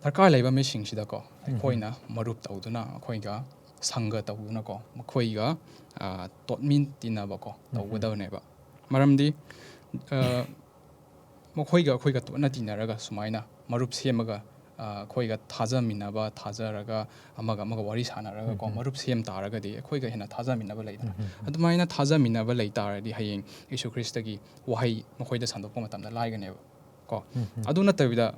ꯗꯔꯀꯥꯔ ꯂꯩꯕ ꯃꯤꯁꯤꯡꯁꯤꯗꯀꯣ ꯎꯝ. ꯑꯩꯈꯣꯏꯅ ꯃꯔꯨꯞ ꯇꯧꯗꯨꯅ, ꯑꯩꯈꯣꯏꯒ ꯁꯪꯒ ꯇꯧꯗꯨꯅꯀꯣ, ꯃꯈꯣꯏꯒ, ꯑ, ꯇꯣꯠꯃꯤꯟ ꯇꯤꯟꯅꯕꯀꯣ ꯎꯝ. ꯇꯧꯒꯗꯕꯅꯦꯕ꯫ ꯃꯔꯝꯗꯤ, ꯑ, ꯃꯈꯣꯏꯒ ꯑꯩꯈꯣꯏꯒ ꯇꯣꯠꯅ ꯇꯤꯟꯅꯔꯒ ꯁꯨꯃꯥꯏꯅ ꯃꯔꯨꯞ ꯁꯦꯝꯃꯒ, ꯑ, ꯑꯩꯈꯣꯏꯒ ꯊꯥꯖꯃꯤꯟꯅꯕ, ꯊꯥꯖꯔꯒ ꯑꯃꯒ ꯑꯃꯒ ꯋꯥꯔꯤ ꯁꯥꯟꯅꯔꯒꯀꯣ, ꯎꯝ, ꯎꯝ꯫ ꯃꯔꯨꯞ ꯁꯦꯝ ꯇꯥꯔꯒꯗꯤ ꯑꯩꯈꯣꯏꯒ ꯍꯦꯟꯅ ꯊꯥꯖꯃꯤꯟꯅꯕ ꯂꯩꯗꯅ꯫ ꯎꯝ, ꯎꯝ, ꯎꯝ꯫ ꯑꯗꯨꯃꯥꯏꯅ ꯊꯥꯖꯃꯤꯟꯅꯕ ꯂꯩ ꯇꯥꯔꯗꯤ ꯍꯌꯦꯡ ꯌꯦꯁꯨ ꯈ꯭ꯔꯤꯁꯇꯒꯤ ꯋꯥꯍꯩ ꯃꯈꯣꯏꯗ ꯁꯟꯗꯣꯛꯄ ꯃꯇꯝꯗ ꯂꯥꯏꯒꯅꯦꯕ ꯀꯣ꯫ ꯎꯝ, ꯎꯝ꯫ ꯑꯗꯨ ꯅꯠꯇꯕꯤꯗ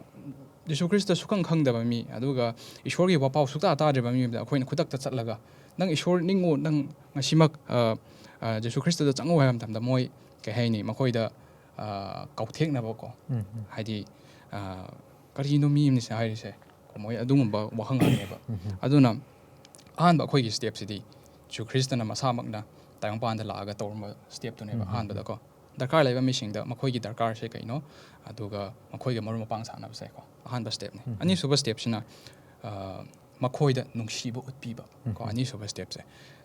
ꯌꯦꯁꯨ ꯈ꯭ꯔꯤꯁꯇ ꯁꯨꯈꯪ ꯈꯪꯗꯕ ꯃꯤ, ꯑꯗꯨꯒ ꯏꯁꯣꯔꯒꯤ ꯋꯥꯄꯥꯎ ꯁꯨꯛꯇꯥ ꯇꯥꯗ꯭ꯔꯤꯕ ꯃꯤ ꯑꯃꯗ ꯑꯩꯈꯣꯏꯅ ꯈꯨꯗꯛꯇ ꯆꯠꯂꯒ, "ꯅꯪ ꯏꯁꯣꯔ ꯅꯤꯡꯉꯣ, ꯅꯪ ꯉꯁꯤꯃꯛ, ꯑ, ꯑ, ꯌꯦꯁꯨ ꯈ꯭ꯔꯤꯁꯇꯗ ꯆꯪꯉꯣ" ꯍꯥꯏꯕ ꯃꯇꯝꯗ ꯃꯣꯏ, ꯀꯩ ꯍꯥꯏꯅꯤ, ꯃꯈꯣꯏꯗ, ꯑ, ꯀꯥꯎꯊꯦꯛꯅꯕꯀꯣ꯫ ꯎꯝ, ꯎꯝ꯫ ꯍꯥꯏꯗꯤ, ꯑ, "ꯀꯔꯤꯅꯣ ꯃꯤ ꯑꯃꯅ ꯁꯤ ꯍꯥꯏꯔꯤꯁꯦ?" ꯃꯣꯏ ꯑꯗꯨꯒꯨꯝꯕ ꯋꯥꯍꯪ ꯍꯪꯉꯦꯕ꯫ ꯎꯝ, ꯎꯝ꯫ ꯑꯗꯨꯅ ꯑꯍꯥꯟꯕ ꯑꯩꯈꯣꯏꯒꯤ ꯁ꯭ꯇꯦꯞꯁꯤꯗꯤ ꯌꯦꯁꯨ ꯈ꯭ꯔꯤꯁꯇꯅ ꯃꯁꯥꯃꯛꯅ ꯇꯥꯏꯕꯪꯄꯥꯟꯗ ꯂꯥꯛꯑꯒ ꯇꯧꯔꯝꯕ ꯁ꯭ꯇꯦꯞꯇꯨꯅꯦꯕ꯫ ꯎꯝ, ꯎꯝ, ꯎꯝ꯫ ꯑꯍꯥꯟꯕꯗꯀꯣ, ꯗꯔꯀꯥꯔ ꯂꯩꯕ ꯃꯤꯁꯤꯡꯗ ꯃꯈꯣꯏꯒꯤ ꯗꯔꯀꯥꯔꯁꯦ ꯀꯩꯅꯣ, ꯑꯗꯨꯒ ꯃꯈꯣꯏꯒ ꯃꯔꯨꯞ ꯃꯄꯥꯡ ꯁꯥꯟꯅꯕꯁꯦꯀꯣ, ꯑꯍꯥꯟꯕ ꯁ꯭ꯇꯦꯞꯅꯤ꯫ ꯎꯝ, ꯎꯝ꯫ ꯑꯅꯤꯁꯨꯕ ꯁ꯭ꯇꯦꯞꯁꯤꯅ, ꯑ, ꯃꯈꯣꯏꯗ ꯅꯨꯡꯁꯤꯕ ꯎꯠꯄꯤꯕ ꯎꯝ, ꯀꯣ, ꯎꯝ꯫ ꯑꯅꯤꯁꯨꯕ ꯁ꯭ꯇꯦꯞꯁꯦ꯫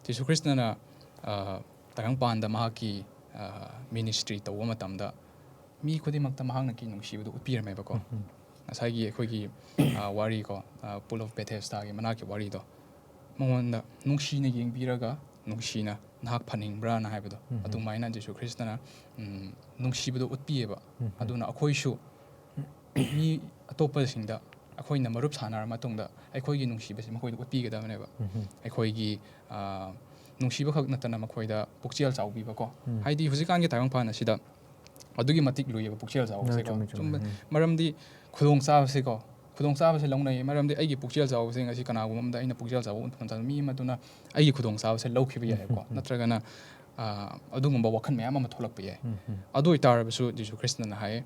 ꯌꯦꯁꯨ ꯈ꯭ꯔꯤꯁꯇꯅ, ꯑ, ꯇꯥꯏꯕꯪꯄꯥꯟꯗ ꯃꯍꯥꯛꯀꯤ, ꯑ, ꯃꯤꯅꯤꯁꯇ꯭ꯔꯤ ꯇꯧꯕ ꯃꯇꯝꯗ ꯃꯤ ꯈꯨꯗꯤꯡꯃꯛꯇ ꯃꯍꯥꯛꯅ ꯀꯤ ꯅꯨꯡꯁꯤꯕꯗꯨ ꯎꯠꯄꯤꯔꯝꯃꯦꯕꯀꯣ꯫ ꯎꯝ, ꯎꯝ꯫ ꯉꯁꯥꯏꯒꯤ ꯑꯩꯈꯣꯏꯒꯤ, ꯑ, ꯋꯥꯔꯤ ꯀꯣ, ꯑ, Pool of Bethesdaꯒꯤ ꯃꯅꯥꯛꯀꯤ ꯋꯥꯔꯤꯗꯣ, ꯃꯉꯣꯟꯗ ꯅꯨꯡꯁꯤꯅ ꯌꯦꯡꯕꯤꯔꯒ, ꯅꯨꯡꯁꯤꯅ "ꯅꯍꯥꯛ ꯐꯅꯤꯡꯕ꯭ꯔꯥꯅ?" ꯍꯥꯏꯕꯗꯣ, ꯎꯝ, ꯎꯝ꯫ ꯑꯗꯨꯃꯥꯏꯅ ꯌꯦꯁꯨ ꯈ꯭ꯔꯤꯁꯇꯅ, ꯎꯝ, ꯅꯨꯡꯁꯤꯕꯗꯣ ꯎꯠꯄꯤꯌꯦꯕ꯫ ꯎꯝ, ꯎꯝ꯫ ꯑꯗꯨꯅ ꯑꯩꯈꯣꯏꯁꯨ ꯃꯤ ꯑꯇꯣꯞꯄꯁꯤꯡꯗ ꯑꯩꯈꯣꯏꯅ ꯃꯔꯨꯞ ꯁꯥꯟꯅꯔ ꯃꯇꯨꯡꯗ ꯑꯩꯈꯣꯏꯒꯤ ꯅꯨꯡꯁꯤꯕꯁꯤ ꯃꯈꯣꯏꯗ ꯎꯠꯄꯤꯒꯗꯕꯅꯦꯕ꯫ ꯎꯝ, ꯎꯝ꯫ ꯑꯩꯈꯣꯏꯒꯤ, ꯑ, ꯅꯨꯡꯁꯤꯕ ꯈꯛ ꯅꯠꯇꯅ ꯃꯈꯣꯏꯗ ꯄꯨꯛꯆꯦꯜ ꯆꯥꯎꯕꯤꯕꯀꯣ꯫ ꯎꯝ꯫ ꯍꯥꯏꯗꯤ ꯍꯧꯖꯤꯛꯀꯥꯟꯒꯤ ꯇꯥꯏꯕꯪꯄꯥꯟ ꯑꯁꯤꯗ ꯑꯗꯨꯛꯀꯤ ꯃꯇꯤꯛ ꯂꯨꯏꯌꯦꯕ ꯄꯨꯛꯆꯦꯜ ꯆꯥꯎꯕꯁꯦꯀꯣ꯫ ꯆꯨꯝꯃꯦ, ꯆꯨꯝꯃꯦ, ꯆꯨꯝꯃꯦ꯫ ꯎꯝ꯫ ꯃꯔꯝꯗꯤ ꯈꯨꯗꯣꯡꯆꯥꯕꯁꯦꯀꯣ, ꯈꯨꯗꯣꯡꯆꯥꯕꯁꯦ ꯂꯧꯅꯩ꯫ ꯃꯔꯝꯗꯤ ꯑꯩꯒꯤ ꯄꯨꯛꯆꯦꯜ ꯆꯥꯎꯕꯁꯦ ꯉꯁꯤ ꯀꯅꯥꯒꯨꯝꯕ ꯑꯃꯗ ꯑꯩꯅ ꯄꯨꯛꯆꯦꯜ ꯆꯥꯎꯕ ꯎꯠꯄ ꯃꯇꯝꯗ ꯃꯤ ꯑꯃꯗꯨꯅ ꯑꯩꯒꯤ ꯈꯨꯗꯣꯡꯆꯥꯕꯁꯦ ꯂꯧꯈꯤꯕ ꯌꯥꯏꯀꯣ꯫ ꯎꯝ, ꯎꯝ, ꯎꯝ꯫ ꯅꯠꯇ꯭ꯔꯒꯅ, ꯑ, ꯑꯗꯨꯒꯨꯝꯕ ꯋꯥꯈꯜ ꯃꯌꯥꯝ ꯑꯃ ꯊꯣꯛꯂꯛꯄ ꯌꯥꯏ꯫ ꯎꯝ, ꯎꯝ꯫ ꯑꯗꯨ ꯑꯣꯏꯇꯥꯔꯕꯁꯨ ꯖꯤꯁꯨ ꯈ꯭ꯔꯤꯁꯇꯅ ꯍꯥꯏꯌꯦ,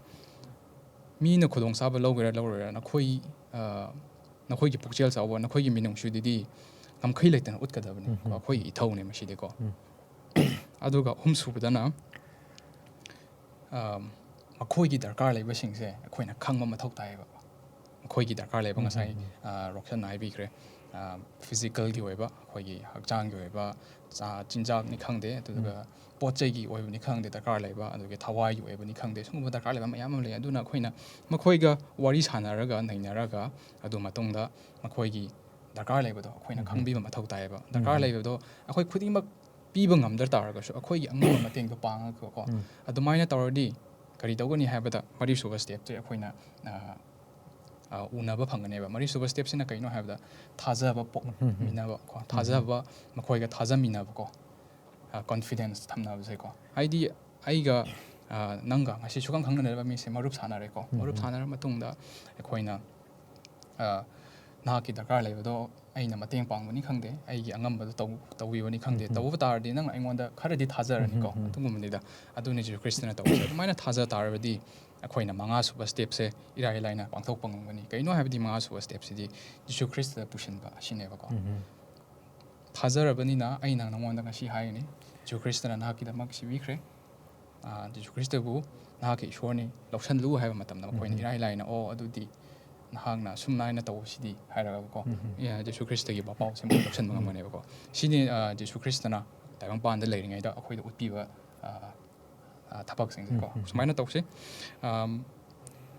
"ꯃꯤꯅ ꯈꯨꯗꯣꯡꯆꯥꯕ ꯂꯧꯒꯦꯔꯥ ꯂꯧꯔꯣꯏꯔꯥ, ꯅꯈꯣꯏ, ꯑ, ꯅꯈꯣꯏꯒꯤ ꯄꯨꯛꯆꯦꯜ ꯆꯥꯎꯕ, ꯅꯈꯣꯏꯒꯤ ꯃꯤꯅꯨꯡꯁꯤꯗꯨꯗꯤ ꯉꯝꯈꯩ ꯂꯩꯇꯅ ꯎꯠꯀꯗꯕꯅꯤ"꯫ ꯎꯝ, ꯎꯝ꯫ ꯑꯩꯈꯣꯏꯒꯤ ꯏꯊꯧꯅꯦ ꯃꯁꯤꯗꯤꯀꯣ꯫ ꯎꯝ꯫ ꯑꯗꯨꯒ ꯑꯍꯨꯝꯁꯨꯕꯗꯅ, ꯑ, ꯃꯈꯣꯏꯒꯤ ꯗꯔꯀꯥꯔ ꯂꯩꯕꯁꯤꯡꯁꯦ ꯑꯩꯈꯣꯏꯅ ꯈꯪꯕ ꯃꯊꯧ ꯇꯥꯏꯌꯦꯕ꯫ ꯃꯈꯣꯏꯒꯤ ꯗꯔꯀꯥꯔ ꯂꯩꯕ ꯎꯝ, ꯉꯁꯥꯏ, ꯎꯝ, ꯎꯝ꯫ ꯑ, ꯔꯣꯛꯁꯟꯅ ꯍꯥꯏꯕꯤꯈ꯭ꯔꯦ꯫ ꯑ, ꯐꯤꯖꯤꯀꯦꯜꯒꯤ ꯑꯣꯏꯕ, ꯑꯩꯈꯣꯏꯒꯤ ꯍꯛꯆꯥꯡꯒꯤ ꯑꯣꯏꯕ, ꯆꯥ-, ꯆꯤꯟꯖꯥꯛꯅꯤ ꯈꯪꯗꯦ, ꯑꯗꯨꯒ ꯎꯝ꯫ ꯄꯣꯠ ꯆꯩꯒꯤ ꯑꯣꯏꯕꯅꯤ ꯈꯪꯗꯦ, ꯗꯔꯀꯥꯔ ꯂꯩꯕ, ꯑꯗꯨꯒ ꯊꯋꯥꯏꯒꯤ ꯑꯣꯏꯕꯅꯤ ꯈꯪꯗꯦ, ꯁꯤꯒꯨꯝꯕ ꯗꯔꯀꯥꯔ ꯂꯩꯕ ꯃꯌꯥꯝ ꯑꯃ ꯂꯩ꯫ ꯑꯗꯨꯅ ꯑꯩꯈꯣꯏꯅ ꯃꯈꯣꯏꯒ ꯋꯥꯔꯤ ꯁꯥꯟꯅꯔꯒ, ꯅꯩꯅꯔꯒ, ꯑꯗꯨ ꯃꯇꯨꯡꯗ ꯃꯈꯣꯏꯒꯤ ꯗꯔꯀꯥꯔ ꯂꯩꯕꯗꯣ ꯑꯩꯈꯣꯏꯅ ꯎꯝ꯫ ꯈꯪꯕꯤꯕ ꯃꯊꯧ ꯇꯥꯏꯌꯦꯕ꯫ ꯎꯝ꯫ ꯗꯔꯀꯥꯔ ꯂꯩꯕꯗꯣ ꯑꯩꯈꯣꯏ ꯈꯨꯗꯤꯡꯃꯛ ꯄꯤꯕ ꯉꯝꯗ ꯇꯥꯔꯒꯁꯨ, ꯑꯩꯈꯣꯏꯒꯤ ꯑꯉꯝꯕ ꯃꯇꯦꯡꯗꯣ ꯄꯥꯡꯉꯒꯀꯣ, ꯎꯝ꯫ ꯑꯗꯨꯃꯥꯏꯅ ꯇꯧꯔꯗꯤ ꯀꯔꯤ ꯇꯧꯒꯅꯤ ꯍꯥꯏꯕꯗ, ꯃꯔꯤꯁꯨꯕ ꯁ꯭ꯇꯦꯞꯇꯤ ꯑꯩꯈꯣꯏꯅ, ꯑ, ꯑ, ꯎꯅꯕ ꯐꯪꯒꯅꯦꯕ꯫ ꯃꯔꯤꯁꯨꯕ ꯁ꯭ꯇꯦꯞꯁꯤꯅ ꯀꯩꯅꯣ ꯍꯥꯏꯕꯗ ꯊꯥꯖꯕ ꯄꯣꯛꯃꯤꯟꯅꯕ ꯀꯣ, ꯊꯥꯖꯕ ꯃꯈꯣꯏꯒ ꯊꯥꯖꯃꯤꯟꯅꯕ ꯀꯣ, ꯀꯣꯟꯐꯤꯗꯦꯟꯁ ꯊꯝꯅꯕꯁꯦꯀꯣ꯫ ꯍꯥꯏꯗꯤ ꯑꯩꯒ, ꯑ, ꯅꯪꯒ ꯉꯁꯤ ꯁꯨꯈꯪ ꯈꯪꯅꯗꯕ ꯃꯤꯁꯦ ꯃꯔꯨꯞ ꯁꯥꯟꯅꯔꯦꯀꯣ꯫ ꯃꯔꯨꯞ ꯁꯥꯟꯅꯔ ꯃꯇꯨꯡꯗ ꯑꯩꯈꯣꯏꯅ, ꯑ, ꯅꯍꯥꯛꯀꯤ ꯗꯔꯀꯥꯔ ꯂꯩꯕꯗꯣ ꯑꯩꯅ ꯃꯇꯦꯡ ꯄꯥꯡꯕꯅꯤ ꯈꯪꯗꯦ, ꯑꯩꯒꯤ ꯑꯉꯝꯕꯗꯣ ꯇꯧ-, ꯇꯧꯕꯤꯕꯅꯤ ꯈꯪꯗꯦ, ꯇꯧꯕ ꯇꯥꯔꯗꯤ ꯅꯪ ꯑꯩꯉꯣꯟꯗ ꯈꯔꯗꯤ ꯊꯥꯖꯔꯅꯤꯀꯣ꯫ ꯑꯗꯨꯒꯨꯝꯕꯅꯤꯗ꯫ ꯑꯗꯨꯅꯤ ꯖꯤꯁꯨ ꯈ꯭ꯔꯤꯁꯇꯅ ꯇꯧꯕꯁꯦ꯫ ꯑꯗꯨꯃꯥꯏꯅ ꯊꯥꯖ ꯇꯥꯔꯕꯗꯤ ꯑꯩꯈꯣꯏꯅ ꯃꯉꯥ ꯁꯨꯕ ꯁ꯭ꯇꯦꯞꯁꯦ ꯏꯔꯥꯏ ꯂꯥꯏꯅ ꯄꯥꯡꯊꯣꯛꯄ ꯉꯝꯒꯅꯤ꯫ ꯀꯩꯅꯣ ꯍꯥꯏꯕꯗꯤ ꯃꯉꯥ ꯁꯨꯕ ꯁ꯭ꯇꯦꯞꯁꯤꯗꯤ ꯖꯤꯁꯨ ꯈ꯭ꯔꯤꯁꯇꯗ ꯄꯨꯁꯤꯟꯕ ꯑꯁꯤꯅꯦꯕꯀꯣ꯫ ꯊꯥꯖꯔꯕꯅꯤꯅ ꯑꯩꯅ ꯅꯉꯣꯟꯗ ꯉꯁꯤ ꯍꯥꯏꯒꯅꯤ, ꯖꯤꯁꯨ ꯈ꯭ꯔꯤꯁꯇꯅ ꯅꯍꯥꯛꯀꯤꯗꯃꯛ ꯁꯤꯕꯤꯈ꯭ꯔꯦ꯫ ꯑ, ꯖꯤꯁꯨ ꯈ꯭ꯔꯤꯁꯇꯕꯨ ꯅꯍꯥꯛꯀꯤ ꯏꯁꯣꯔꯅꯤ ꯂꯧꯁꯜꯂꯨ ꯍꯥꯏꯕ ꯃꯇꯝꯗ ꯃꯈꯣꯏꯅ ꯏꯔꯥꯏ ꯂꯥꯏꯅ, "ꯑꯣ, ꯑꯗꯨꯗꯤ ꯅꯍꯥꯛꯅ ꯁꯨꯝ ꯍꯥꯏꯅ ꯇꯧꯕꯁꯤꯗꯤ" ꯍꯥꯏꯔꯒꯀꯣ, ꯑꯦ, ꯖꯤꯁꯨ ꯈ꯭ꯔꯤꯁꯇꯒꯤ ꯋꯥꯄꯥꯎꯁꯦ ꯃꯣꯏ ꯂꯧꯁꯟꯕ ꯉꯝꯒꯅꯦꯕꯀꯣ꯫ ꯁꯤꯅꯤ, ꯑ, ꯖꯤꯁꯨ ꯈ꯭ꯔꯤꯁꯇꯅ ꯇꯥꯏꯕꯪꯄꯥꯟꯗ ꯂꯩꯔꯤꯉꯩꯗ ꯑꯩꯈꯣꯏꯗ ꯎꯠꯄꯤꯕ, ꯑ, ꯑ, ꯊꯕꯛꯁꯤꯡꯁꯦꯀꯣ꯫ ꯁꯨꯃꯥꯏꯅ ꯇꯧꯁꯤ꯫ ꯑꯝ,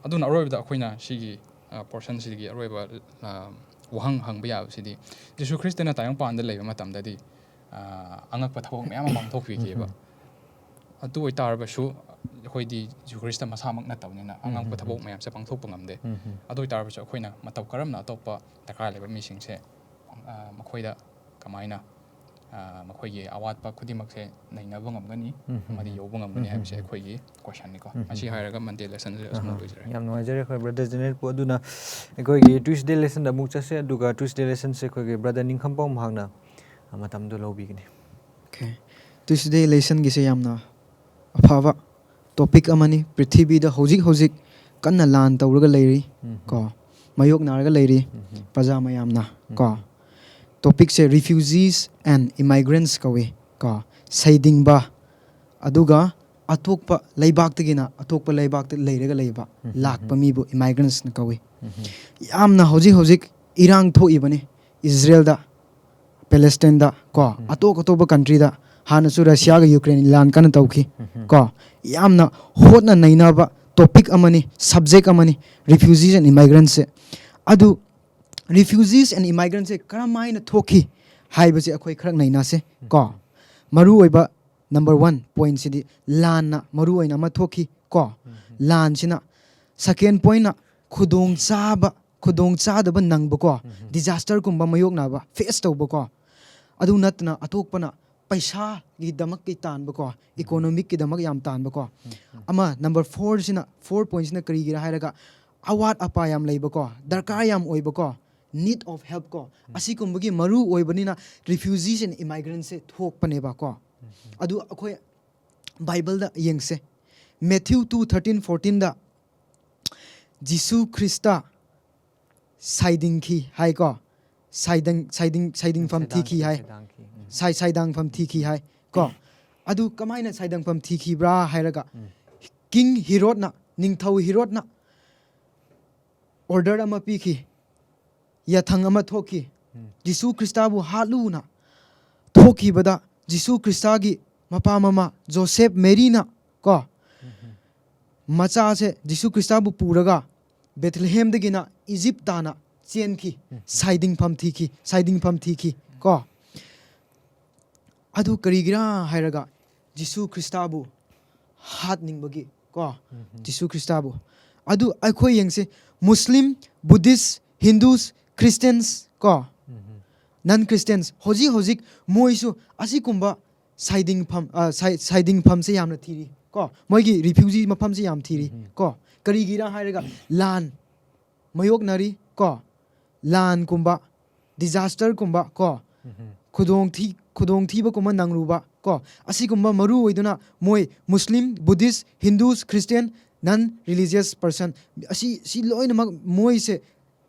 ꯑꯗꯨꯅ ꯑꯔꯣꯏꯕꯗ ꯑꯩꯈꯣꯏꯅ ꯁꯤꯒꯤ, ꯑ, ꯄꯣꯔꯁꯟꯁꯤꯒꯤ ꯑꯔꯣꯏꯕ, ꯑ, ꯋꯥꯍꯪ ꯍꯪꯕ ꯌꯥꯕꯁꯤꯗꯤ, ꯖꯤꯁꯨ ꯈ꯭ꯔꯤꯁꯇꯅ ꯇꯥꯏꯕꯪꯄꯥꯟꯗ ꯂꯩꯕ ꯃꯇꯝꯗꯗꯤ, ꯑ, ꯑꯉꯛꯄ ꯊꯕꯛ ꯃꯌꯥꯝ ꯑꯃ ꯄꯥꯡꯊꯣꯛꯄꯤꯈꯤꯑꯕ꯫ ꯑꯗꯨ ꯑꯣꯏꯇꯥꯔꯕꯁꯨ ꯑꯩꯈꯣꯏꯗꯤ ꯖꯤꯁꯨ ꯈ꯭ꯔꯤꯁꯇ ꯃꯁꯥꯃꯛ ꯅꯠꯇꯕꯅꯤꯅ ꯑꯉꯛꯄ ꯊꯕꯛ ꯃꯌꯥꯝꯁꯦ ꯄꯥꯡꯊꯣꯛꯄ ꯉꯝꯗꯦ꯫ ꯑꯗꯨ ꯑꯣꯏꯇꯥꯔꯕꯁꯨ ꯑꯩꯈꯣꯏꯅ ꯃꯇꯧ ꯀꯔꯝꯅ ꯑꯇꯣꯞꯄ ꯗꯔꯀꯥꯔ ꯂꯩꯕ ꯃꯤꯁꯤꯡꯁꯦ, ꯑ, ꯃꯈꯣꯏꯗ ꯀꯃꯥꯏꯅ, ꯑ, ꯃꯈꯣꯏꯒꯤ ꯑꯋꯥꯠꯄ ꯈꯨꯗꯤꯡꯃꯛꯁꯦ ꯅꯩꯅꯕ ꯉꯝꯒꯅꯤ ꯑꯃꯗꯤ ꯌꯧꯕ ꯉꯝꯒꯅꯤ ꯍꯥꯏꯕꯁꯦ ꯑꯩꯈꯣꯏꯒꯤ ꯀꯣꯏꯁꯟꯅꯤꯀꯣ꯫ ꯑꯁꯤ ꯍꯥꯏꯔꯒ ꯃꯟꯗꯦ ꯂꯦꯁꯟꯁꯦ ꯑꯁꯨꯝꯅ ꯂꯣꯏꯖꯔꯦ꯫ ꯌꯥꯝ ꯅꯨꯡꯉꯥꯏꯖꯔꯦ ꯑꯩꯈꯣꯏ ꯕ꯭ꯔꯗꯔ ꯖꯦꯅꯦꯠꯄꯨ꯫ ꯑꯗꯨꯅ ꯑꯩꯈꯣꯏꯒꯤ ꯇ꯭ꯌꯨꯁꯗꯦ ꯂꯦꯁꯟꯗ ꯑꯃꯨꯛ ꯆꯠꯁꯦ, ꯑꯗꯨꯒ ꯇ꯭ꯌꯨꯁꯗꯦ ꯂꯦꯁꯟꯁꯦ ꯑꯩꯈꯣꯏꯒꯤ ꯕ꯭ꯔꯗꯔ ꯅꯤꯡꯈꯝꯄꯥꯎ ꯃꯍꯥꯛꯅ ꯃꯇꯝꯗꯣ ꯂꯧꯕꯤꯒꯅꯤ꯫ ꯑꯣꯀꯦ, ꯇ꯭ꯌꯨꯁꯗꯦ ꯂꯦꯁꯟꯒꯤꯁꯦ ꯌꯥꯝꯅ ꯑꯐꯕ ꯇꯣꯄꯤꯛ ꯑꯃꯅꯤ꯫ ꯄ꯭ꯔꯤꯊꯤꯕꯤꯗ ꯍꯧꯖꯤꯛ ꯍꯧꯖꯤꯛ ꯀꯟꯅ ꯂꯥꯟ ꯇꯧꯔꯒ ꯂꯩꯔꯤ ꯀꯣ, ꯃꯥꯌꯣꯛꯅꯔꯒ ꯂꯩꯔꯤ ꯄ꯭ꯔꯖꯥ ꯃꯌꯥꯝꯅ ꯀꯣ꯫ ꯇꯣꯄꯤꯛꯁꯦ Refugees and Immigrants ꯀꯧꯏ ꯀꯣ꯫ ꯁꯩꯗꯤꯡꯕ, ꯑꯗꯨꯒ ꯑꯇꯣꯞꯄ ꯂꯩꯕꯥꯛꯇꯒꯤꯅ ꯑꯇꯣꯞꯄ ꯂꯩꯕꯥꯛꯇ ꯂꯩꯔꯒ ꯂꯩꯕ, ꯂꯥꯛꯄ ꯃꯤꯕꯨ ꯏꯃꯥꯏꯒ꯭ꯔꯦꯟꯠꯁꯅ ꯀꯧꯏ꯫ ꯌꯥꯝꯅ ꯍꯧꯖꯤꯛ ꯍꯧꯖꯤꯛ ꯏꯔꯥꯡ ꯊꯣꯛꯏꯕꯅꯤ ꯏꯖꯔꯦꯜꯗ, ꯄꯦꯂꯦꯁꯇꯥꯏꯟꯗ ꯀꯣ, ꯑꯇꯣꯞ ꯑꯇꯣꯞꯄ ꯀꯟꯇ꯭ꯔꯤꯗ꯫ ꯍꯥꯟꯅꯁꯨ ꯔꯁꯤꯌꯥꯒ ꯌꯨꯀ꯭ꯔꯦꯟ ꯂꯥꯟ ꯀꯟꯅ ꯇꯧꯈꯤ ꯀꯣ꯫ ꯌꯥꯝꯅ ꯍꯣꯠꯅ ꯅꯩꯅꯕ ꯇꯣꯄꯤꯛ ꯑꯃꯅꯤ, ꯁꯕꯖꯦꯛ ꯑꯃꯅꯤ, Refugees and Immigrants ꯁꯦ꯫ ꯑꯗꯨ Refugees and Immigrants ꯁꯦ ꯀꯔꯝ ꯍꯥꯏꯅ ꯊꯣꯛꯈꯤ ꯍꯥꯏꯕꯁꯦ ꯑꯩꯈꯣꯏ ꯈꯔ ꯅꯩꯅꯁꯦ ꯀꯣ꯫ ꯃꯔꯨꯑꯣꯏꯕ ꯅꯝꯕꯔ ꯋꯥꯟ ꯄꯣꯏꯟꯠꯁꯤꯗꯤ ꯂꯥꯟꯅ ꯃꯔꯨꯑꯣꯏꯅ ꯑꯃ ꯊꯣꯛꯈꯤ ꯀꯣ꯫ ꯂꯥꯟꯁꯤꯅ꯫ ꯁꯦꯀꯦꯟ ꯄꯣꯏꯟꯠꯅ ꯈꯨꯗꯣꯡ ꯆꯥꯕ, ꯈꯨꯗꯣꯡ ꯆꯥꯗꯕ ꯅꯪꯕꯀꯣ, disaster ꯒꯨꯝꯕ ꯃꯥꯌꯣꯛꯅꯕ, face ꯇꯧꯕꯀꯣ꯫ ꯑꯗꯨ ꯅꯠꯇꯅ ꯑꯇꯣꯞꯄꯅ ꯄꯩꯁꯥꯒꯤꯗꯃꯛꯀꯤ ꯇꯥꯟꯕꯀꯣ, economic ꯀꯤꯗꯃꯛ ꯌꯥꯝ ꯇꯥꯟꯕꯀꯣ꯫ ꯑꯃ number four ꯁꯤꯅ, four point ꯁꯤꯅ ꯀꯔꯤꯒꯤꯔ ꯍꯥꯏꯔꯒ, ꯑꯋꯥꯠ ꯑꯄꯥ ꯌꯥꯝ ꯂꯩꯕꯀꯣ, ꯗꯔꯀꯥꯔ ꯌꯥꯝ ꯑꯣꯏꯕꯀꯣ, need of help ꯀꯣ, ꯑꯁꯤꯒꯨꯝꯕꯒꯤ ꯃꯔꯨ ꯑꯣꯏꯕꯅꯤꯅ refugees and immigrants ꯁꯦ ꯊꯣꯛꯄꯅꯦꯕꯀꯣ꯫ ꯑꯗꯨ ꯑꯩꯈꯣꯏ Bible ꯗ ꯌꯦꯡꯁꯦ꯫ Matthew two thirteen fourteen ꯗ ꯖꯤꯁꯨ ꯈ꯭ꯔꯤꯁꯇ ꯁꯥꯏꯗꯤꯡꯈꯤ ꯍꯥꯏꯀꯣ꯫ ꯁꯥꯏꯗꯪ-, ꯁꯥꯏꯗꯤꯡ-, ꯁꯥꯏꯗꯤꯡꯐꯝ ꯊꯤꯈꯤ ꯍꯥꯏ꯫ ꯁꯥꯏꯗꯥꯡꯈꯤ꯫ ꯎꯝ꯫ ꯁꯥꯏ-, ꯁꯥꯏꯗꯥꯡꯐꯝ ꯊꯤꯈꯤ ꯍꯥꯏ ꯀꯣ꯫ ꯑꯗꯨ ꯀꯃꯥꯏꯅ ꯁꯥꯏꯗꯥꯡꯐꯝ ꯊꯤꯈꯤꯕ꯭ꯔꯥ ꯍꯥꯏꯔꯒ, ꯎꯝ꯫ King ꯍꯤꯔꯣꯗꯅ, ꯅꯤꯡꯊꯧ ꯍꯤꯔꯣꯗꯅ order ꯑꯃ ꯄꯤꯈꯤ, ꯌꯥꯊꯪ ꯑꯃ ꯊꯣꯛꯈꯤ꯫ ꯎꯝ꯫ ꯖꯤꯁꯨ ꯈ꯭ꯔꯤꯁꯇꯕꯨ ꯍꯥꯠꯂꯨꯅ ꯊꯣꯛꯈꯤꯕꯗ, ꯖꯤꯁꯨ ꯈ꯭ꯔꯤꯁꯇꯒꯤ ꯃꯄꯥ ꯃꯃꯥ ꯖꯣꯁꯦꯐ ꯃꯦꯔꯤꯅ ꯀꯣ, ꯎꯝ꯫ ꯃꯆꯥꯁꯦ ꯖꯤꯁꯨ ꯈ꯭ꯔꯤꯁꯇꯕꯨ ꯄꯨꯔꯒ ꯕꯦꯊꯂꯦꯍꯦꯝꯗꯒꯤꯅ ꯏꯖꯤꯞ ꯇꯥꯅ ꯆꯦꯟꯈꯤ, ꯎꯝ꯫ ꯁꯥꯏꯗꯤꯡꯐꯝ ꯊꯤꯈꯤ, ꯁꯥꯏꯗꯤꯡꯐꯝ ꯊꯤꯈꯤ ꯀꯣ꯫ ꯑꯗꯨ ꯀꯔꯤꯒꯤꯔꯥ ꯍꯥꯏꯔꯒ, ꯖꯤꯁꯨ ꯈ꯭ꯔꯤꯁꯇꯕꯨ ꯍꯥꯠꯅꯤꯡꯕꯒꯤ ꯀꯣ, ꯎꯝ꯫ ꯖꯤꯁꯨ ꯈ꯭ꯔꯤꯁꯇꯕꯨ꯫ ꯑꯗꯨ ꯑꯩꯈꯣꯏ ꯌꯦꯡꯁꯦ, Muslim, Buddhist, Hindus, Christians ꯀꯣ, ꯎꯝ꯫ Non Christians, ꯍꯧꯖꯤꯛ ꯍꯧꯖꯤꯛ ꯃꯣꯏꯁꯨ ꯑꯁꯤꯒꯨꯝꯕ ꯁꯥꯏꯗꯤꯡꯐꯝ, ꯑ, ꯁꯥꯏ-, ꯁꯥꯏꯗꯤꯡꯐꯝꯁꯦ ꯌꯥꯝꯅ ꯊꯤꯔꯤ ꯀꯣ, ꯃꯣꯏꯒꯤ refugee ꯃꯐꯝꯁꯦ ꯌꯥꯝ ꯊꯤꯔꯤ ꯎꯝ꯫ ꯀꯣ꯫ ꯀꯔꯤꯒꯤꯔꯥ ꯍꯥꯏꯔꯒ, ꯂꯥꯟ ꯃꯥꯌꯣꯛꯅꯔꯤ ꯀꯣ, ꯂꯥꯟꯒꯨꯝꯕ, disaster ꯒꯨꯝꯕ ꯀꯣ, ꯎꯝ꯫ ꯈꯨꯗꯣꯡꯊꯤ-, ꯈꯨꯗꯣꯡꯊꯤꯕꯒꯨꯝꯕ ꯅꯪꯂꯨꯕ ꯀꯣ, ꯑꯁꯤꯒꯨꯝꯕ ꯃꯔꯨ ꯑꯣꯏꯗꯨꯅ ꯃꯣꯏ Muslim, Buddhist, Hindus, Christian, non religious person, ꯑꯁꯤ, ꯁꯤ ꯂꯣꯏꯅꯃꯛ ꯃꯣꯏꯁꯦ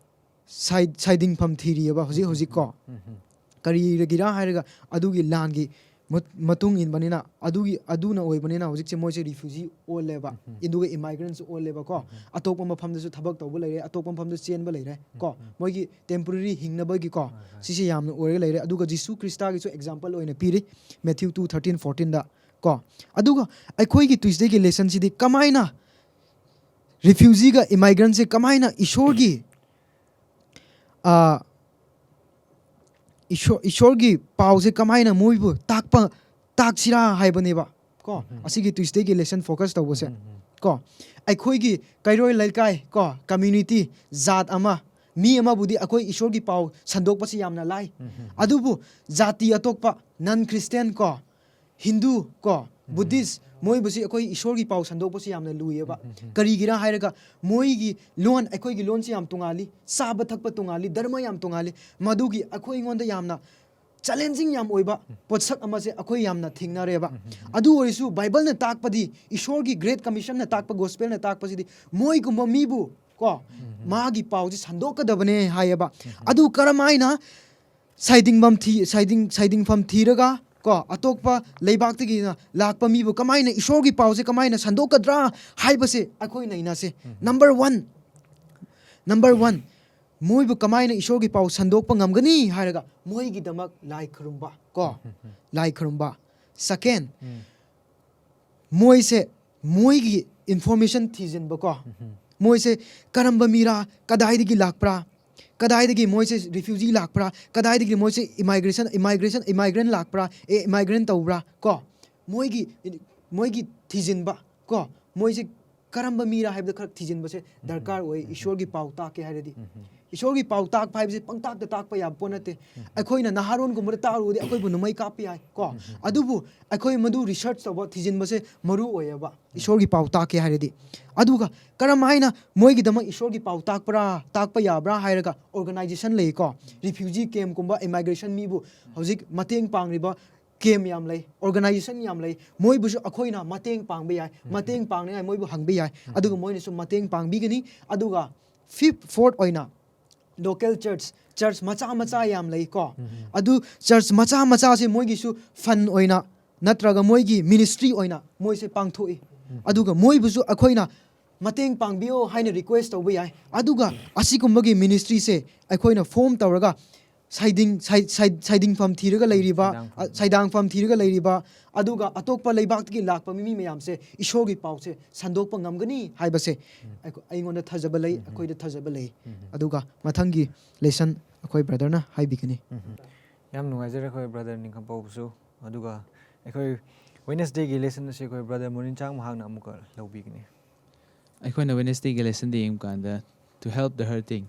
ꯁꯥꯏ-, ꯁꯥꯏꯗꯤꯡꯐꯝ ꯊꯤꯔꯤꯑꯕ ꯍꯧꯖꯤꯛ ꯍꯧꯖꯤꯛ ꯀꯣ꯫ ꯎꯝ꯫ ꯀꯔꯤꯒꯤꯔꯥ ꯍꯥꯏꯔꯒ, ꯑꯗꯨꯒꯤ ꯂꯥꯟꯒꯤ ꯃꯠ-, ꯃꯇꯨꯡ ꯏꯟꯕꯅꯤꯅ, ꯑꯗꯨꯒꯤ, ꯑꯗꯨꯅ ꯑꯣꯏꯕꯅꯤꯅ ꯍꯧꯖꯤꯛꯁꯦ ꯃꯣꯏꯁꯦ refugee ꯑꯣꯜꯂꯦꯕ, ꯎꯝ꯫ ꯑꯗꯨꯒ immigrants ꯑꯣꯜꯂꯦꯕꯀꯣ꯫ ꯎꯝ꯫ ꯑꯇꯣꯞꯄ ꯃꯐꯝꯗꯁꯨ ꯊꯕꯛ ꯇꯧꯕ ꯂꯩꯔꯦ, ꯑꯇꯣꯞꯄ ꯃꯐꯝꯗ ꯆꯦꯟꯕ ꯂꯩꯔꯦ ꯀꯣ꯫ ꯎꯝ꯫ ꯃꯣꯏꯒꯤ temporary ꯍꯤꯡꯅꯕꯒꯤꯀꯣ, ꯍꯣꯏ, ꯍꯣꯏ꯫ ꯁꯤꯁꯦ ꯌꯥꯝꯅ ꯑꯣꯏꯔꯒ ꯂꯩꯔꯦ꯫ ꯑꯗꯨꯒ ꯖꯤꯁꯨ ꯈ꯭ꯔꯤꯁꯇꯒꯤꯁꯨ example ꯑꯣꯏꯅ ꯄꯤꯔꯤ, Matthew two thirteen fourteen ꯗ ꯀꯣ꯫ ꯑꯗꯨꯒ ꯑꯩꯈꯣꯏꯒꯤ Tuesday ꯒꯤ lesson ꯁꯤꯗꯤ ꯀꯃꯥꯏꯅ refugee ꯒ immigrant ꯁꯦ ꯀꯃꯥꯏꯅ ꯏꯁꯣꯔꯒꯤ, ꯑ, ꯏꯁꯣꯔ, ꯏꯁꯣꯔꯒꯤ ꯄꯥꯎꯁꯦ ꯀꯃꯥꯏꯅ ꯃꯣꯏꯕꯨ ꯇꯥꯛꯄ, ꯇꯥꯛꯁꯤꯔꯥ ꯍꯥꯏꯕꯅꯦꯕ ꯀꯣ, ꯎꯝ꯫ ꯑꯁꯤꯒꯤ Tuesday ꯒꯤ lesson focus ꯇꯧꯕꯁꯦ꯫ ꯎꯝ, ꯎꯝ꯫ ꯀꯣ, ꯑꯩꯈꯣꯏꯒꯤ ꯀꯩꯔꯣꯏ ꯂꯩꯀꯥꯏ ꯀꯣ, ꯀꯝꯃ꯭ꯌꯨꯅꯤꯇꯤ, ꯖꯥꯠ ꯑꯃ, ꯃꯤ ꯑꯃꯕꯨꯗꯤ ꯑꯩꯈꯣꯏ ꯏꯁꯣꯔꯒꯤ ꯄꯥꯎ ꯁꯟꯗꯣꯛꯄꯁꯤ ꯌꯥꯝꯅ ꯂꯥꯏ꯫ ꯑꯗꯨꯕꯨ ꯖꯥꯇꯤ ꯑꯇꯣꯞꯄ, ꯅꯟ ꯈ꯭ꯔꯤꯁꯇꯤꯌꯥꯟ ꯀꯣ, ꯍꯤꯟꯗꯨ ꯀꯣ, ꯕꯨꯙꯤꯁ, ꯃꯣꯏꯕꯨꯁꯤ ꯑꯩꯈꯣꯏ ꯏꯁꯣꯔꯒꯤ ꯄꯥꯎ ꯁꯟꯗꯣꯛꯄꯁꯤ ꯌꯥꯝꯅ ꯂꯨꯏꯌꯦꯕ꯫ ꯀꯔꯤꯒꯤꯔ ꯍꯥꯏꯔꯒ ꯃꯣꯏꯒꯤ ꯂꯣꯟ ꯑꯩꯈꯣꯏꯒꯤ ꯂꯣꯟꯁꯤ ꯌꯥꯝ ꯇꯣꯉꯥꯜꯂꯤ, ꯆꯥꯕ ꯊꯛꯄ ꯇꯣꯉꯥꯜꯂꯤ, ꯙꯔꯃ ꯌꯥꯝ ꯇꯣꯉꯥꯜꯂꯤ꯫ ꯃꯗꯨꯒꯤ ꯑꯩꯈꯣꯏ ꯑꯩꯉꯣꯟꯗ ꯌꯥꯝꯅ ꯆꯦꯂꯦꯟꯖꯤꯡ ꯌꯥꯝ ꯑꯣꯏꯕ ꯄꯣꯠꯁꯛ ꯑꯃꯁꯦ ꯑꯩꯈꯣꯏ ꯌꯥꯝꯅ ꯊꯦꯡꯅꯔꯦꯕ꯫ ꯑꯗꯨ ꯑꯣꯏꯔꯁꯨ ꯕꯥꯏꯕꯜꯅ ꯇꯥꯛꯄꯗꯤ, ꯏꯁꯣꯔꯒꯤ ꯒ꯭ꯔꯦꯠ ꯀꯃꯤꯁꯟꯅ ꯇꯥꯛꯄ, ꯒꯣꯁꯄꯦꯜꯅ ꯇꯥꯛꯄꯁꯤꯗꯤ ꯃꯣꯏꯒꯨꯝꯕ ꯃꯤꯕꯨ ꯀꯣ, ꯃꯥꯒꯤ ꯄꯥꯎꯁꯤ ꯁꯟꯗꯣꯛꯀꯗꯕꯅꯦ ꯍꯥꯏꯌꯦꯕ꯫ ꯑꯗꯨ ꯀꯔꯝ ꯍꯥꯏꯅ ꯁꯩꯗꯤꯡꯐꯝ ꯊꯤ-, ꯁꯩꯗꯤꯡ-, ꯁꯩꯗꯤꯡꯐꯝ ꯊꯤꯔꯒ ꯀꯣ, ꯑꯇꯣꯞꯄ ꯂꯩꯕꯥꯛꯇꯒꯤꯅ ꯂꯥꯛꯄ ꯃꯤꯕꯨ ꯀꯃꯥꯏꯅ ꯏꯁꯣꯔꯒꯤ ꯄꯥꯎꯁꯦ ꯀꯃꯥꯏꯅ ꯁꯟꯗꯣꯛꯀꯗ꯭ꯔꯥ ꯍꯥꯏꯕꯁꯦ ꯑꯩꯈꯣꯏ ꯅꯩꯅꯁꯦ꯫ ꯅꯝꯕꯔ ꯋꯥꯟ, ꯅꯝꯕꯔ ꯋꯥꯟ, ꯃꯣꯏꯕꯨ ꯀꯃꯥꯏꯅ ꯏꯁꯣꯔꯒꯤ ꯄꯥꯎ ꯁꯟꯗꯣꯛꯄ ꯉꯝꯒꯅꯤ ꯍꯥꯏꯔꯒ ꯃꯣꯏꯒꯤꯗꯃꯛ ꯂꯥꯏ ꯈꯨꯔꯨꯝꯕ ꯀꯣ, ꯂꯥꯏ ꯈꯨꯔꯨꯝꯕ꯫ ꯁꯦꯀꯦꯟ, ꯃꯣꯏꯁꯦ ꯃꯣꯏꯒꯤ ꯏꯟꯐꯣꯔꯃꯦꯁꯟ ꯊꯤꯖꯤꯟꯕ ꯀꯣ, ꯃꯣꯏꯁꯦ ꯀꯔꯝꯕ ꯃꯤꯔꯥ, ꯀꯗꯥꯏꯗꯒꯤ ꯂꯥꯛꯄ꯭ꯔꯥ, ꯀꯗꯥꯏꯗꯒꯤ ꯃꯣꯏꯁꯦ ꯔꯤꯐ꯭ꯌꯨꯖꯤ ꯂꯥꯛꯄ꯭ꯔꯥ, ꯀꯗꯥꯏꯗꯒꯤ ꯃꯣꯏꯁꯦ ꯏꯃꯥꯏꯒ꯭ꯔꯦꯁꯟ, ꯏꯃꯥꯏꯒ꯭ꯔꯦꯁꯟ, ꯏꯃꯥꯏꯒ꯭ꯔꯦꯟ ꯂꯥꯛꯄ꯭ꯔꯥ, ꯑꯦ, ꯏꯃꯥꯏꯒ꯭ꯔꯦꯟ ꯇꯧꯕ꯭ꯔꯥ ꯀꯣ, ꯃꯣꯏꯒꯤ, ꯃꯣꯏꯒꯤ ꯊꯤꯖꯤꯟꯕ ꯀꯣ, ꯃꯣꯏꯁꯦ ꯀꯔꯝꯕ ꯃꯤꯔꯥ ꯍꯥꯏꯕꯗꯣ ꯈꯔ ꯊꯤꯖꯤꯟꯕꯁꯦ ꯗꯔꯀꯥꯔ ꯑꯣꯏ, ꯏꯁꯣꯔꯒꯤ ꯄꯥꯎ ꯇꯥꯛꯀꯦ ꯍꯥꯏꯔꯗꯤ꯫ ꯏꯁꯣꯔꯒꯤ ꯄꯥꯎ ꯇꯥꯛꯄ ꯍꯥꯏꯕꯁꯤ ꯄꯪꯇꯥꯛꯇ ꯇꯥꯛꯄ ꯌꯥꯕ ꯄꯣꯠ ꯅꯠꯇꯦ꯫ ꯑꯩꯈꯣꯏꯅ ꯅꯍꯥꯔꯣꯟꯒꯨꯝꯕꯗ ꯇꯥꯔꯨꯔꯗꯤ ꯑꯩꯈꯣꯏꯕꯨ ꯅꯣꯡꯃꯩ ꯀꯥꯞꯄ ꯌꯥꯏ ꯀꯣ, ꯑꯗꯨꯕꯨ ꯑꯩꯈꯣꯏ ꯃꯗꯨ ꯔꯤꯁꯔꯆ ꯇꯧꯕ, ꯊꯤꯖꯤꯟꯕꯁꯦ ꯃꯔꯨ ꯑꯣꯏꯌꯦꯕ, ꯏꯁꯣꯔꯒꯤ ꯄꯥꯎ ꯇꯥꯛꯀꯦ ꯍꯥꯏꯔꯗꯤ꯫ ꯑꯗꯨꯒ ꯀꯔꯝ ꯍꯥꯏꯅ ꯃꯣꯏꯒꯤꯗꯃꯛ ꯏꯁꯣꯔꯒꯤ ꯄꯥꯎ ꯇꯥꯛꯄ꯭ꯔꯥ, ꯇꯥꯛꯄ ꯌꯥꯕ꯭ꯔꯥ ꯍꯥꯏꯔꯒ ꯑꯣꯔꯒꯅꯥꯏꯖꯦꯁꯟ ꯂꯩꯀꯣ, ꯔꯤꯐ꯭ꯌꯨꯖꯤ ꯀꯦꯝꯞꯀꯨꯝꯕ, ꯏꯃꯥꯏꯒ꯭ꯔꯦꯁꯟ ꯃꯤꯕꯨ ꯍꯧꯖꯤꯛ ꯃꯇꯦꯡ ꯄꯥꯡꯂꯤꯕ ꯀꯦꯝꯞ ꯌꯥꯝ ꯂꯩ, ꯑꯣꯔꯒꯅꯥꯏꯖꯦꯁꯟ ꯌꯥꯝ ꯂꯩ, ꯃꯣꯏꯕꯨꯁꯨ ꯑꯩꯈꯣꯏꯅ ꯃꯇꯦꯡ ꯄꯥꯡꯕ ꯌꯥꯏ, ꯃꯇꯦꯡ ꯄꯥꯡꯅꯤꯡꯉꯥꯏ ꯃꯣꯏꯕꯨ ꯍꯪꯕ ꯌꯥꯏ, ꯑꯗꯨꯒ ꯃꯣꯏꯅꯁꯨ ꯃꯇꯦꯡ ꯄꯥꯡꯕꯤꯒꯅꯤ꯫ ꯑꯗꯨꯒ ꯐꯤꯐ, ꯐꯣꯔꯠ ꯑꯣꯏꯅ ꯂꯣꯀꯦꯜ ꯆꯔꯆ, ꯆꯔꯆ ꯃꯆꯥ ꯃꯆꯥ ꯌꯥꯝ ꯂꯩꯀꯣ, ꯑꯗꯨ ꯆꯔꯆ ꯃꯆꯥ ꯃꯆꯥꯁꯦ ꯃꯣꯏꯒꯤꯁꯨ ꯐꯟ ꯑꯣꯏꯅ ꯅꯠꯇ꯭ꯔꯒ ꯃꯣꯏꯒꯤ ꯃꯤꯅꯤꯁꯇ꯭ꯔꯤ ꯑꯣꯏꯅ ꯃꯣꯏꯁꯦ ꯄꯥꯡꯊꯣꯛꯏ꯫ ꯑꯗꯨꯒ ꯃꯣꯏꯕꯨꯁꯨ ꯑꯩꯈꯣꯏꯅ ꯃꯇꯦꯡ ꯄꯥꯡꯕꯤꯌꯣ ꯍꯥꯏꯅ ꯔꯤꯀ꯭ꯋꯦꯁ ꯇꯧꯕ ꯌꯥꯏ꯫ ꯑꯗꯨꯒ ꯑꯁꯤꯒꯨꯝꯕꯒꯤ ꯃꯤꯅꯤꯁꯇ꯭ꯔꯤꯁꯦ ꯑꯩꯈꯣꯏꯅ ꯐꯣꯝ ꯇꯧꯔꯒ ꯁꯩꯗꯤꯡ-, ꯁꯩ-, ꯁꯩ-, ꯁꯩꯗꯤꯡꯐꯝ ꯊꯤꯔꯒ ꯂꯩꯔꯤꯕ, ꯁꯩꯗꯥꯡꯐꯝ꯫ ꯑ, ꯁꯩꯗꯥꯡꯐꯝ ꯊꯤꯔꯒ ꯂꯩꯔꯤꯕ, ꯑꯗꯨꯒ ꯑꯇꯣꯞꯄ ꯂꯩꯕꯥꯛꯇꯒꯤ ꯂꯥꯛꯄ ꯃꯤ ꯃꯌꯥꯝꯁꯦ ꯏꯁꯣꯔꯒꯤ ꯄꯥꯎꯁꯦ ꯁꯟꯗꯣꯛꯄ ꯉꯝꯒꯅꯤ ꯍꯥꯏꯕꯁꯦ ꯑꯩꯈꯣ-, ꯑꯩꯉꯣꯟꯗ ꯊꯥꯖꯕ ꯂꯩ, ꯑꯩꯈꯣꯏꯗ ꯊꯥꯖꯕ ꯂꯩ꯫ ꯑꯗꯨꯒ ꯃꯊꯪꯒꯤ ꯂꯦꯁꯟ ꯑꯩꯈꯣꯏ ꯕ꯭ꯔꯗꯔꯅ ꯍꯥꯏꯕꯤꯒꯅꯤ꯫ ꯌꯥꯝ ꯅꯨꯡꯉꯥꯏꯖꯔꯦ ꯑꯩꯈꯣꯏ ꯕ꯭ꯔꯗꯔ ꯅꯤꯡꯈꯝꯄꯧꯕꯁꯨ꯫ ꯑꯗꯨꯒ ꯑꯩꯈꯣꯏ Wednesdayꯒꯤ lesson ꯑꯁꯤ ꯑꯩꯈꯣꯏ brother ꯃꯣꯔꯤꯟꯆꯥꯡ ꯃꯍꯥꯛꯅ ꯑꯃꯨꯛꯀ ꯂꯧꯕꯤꯒꯅꯤ꯫ ꯑꯩꯈꯣꯏꯅ Wednesdayꯒꯤ lessonꯗ ꯌꯦꯡꯕ ꯀꯥꯟꯗ, to help the hurting,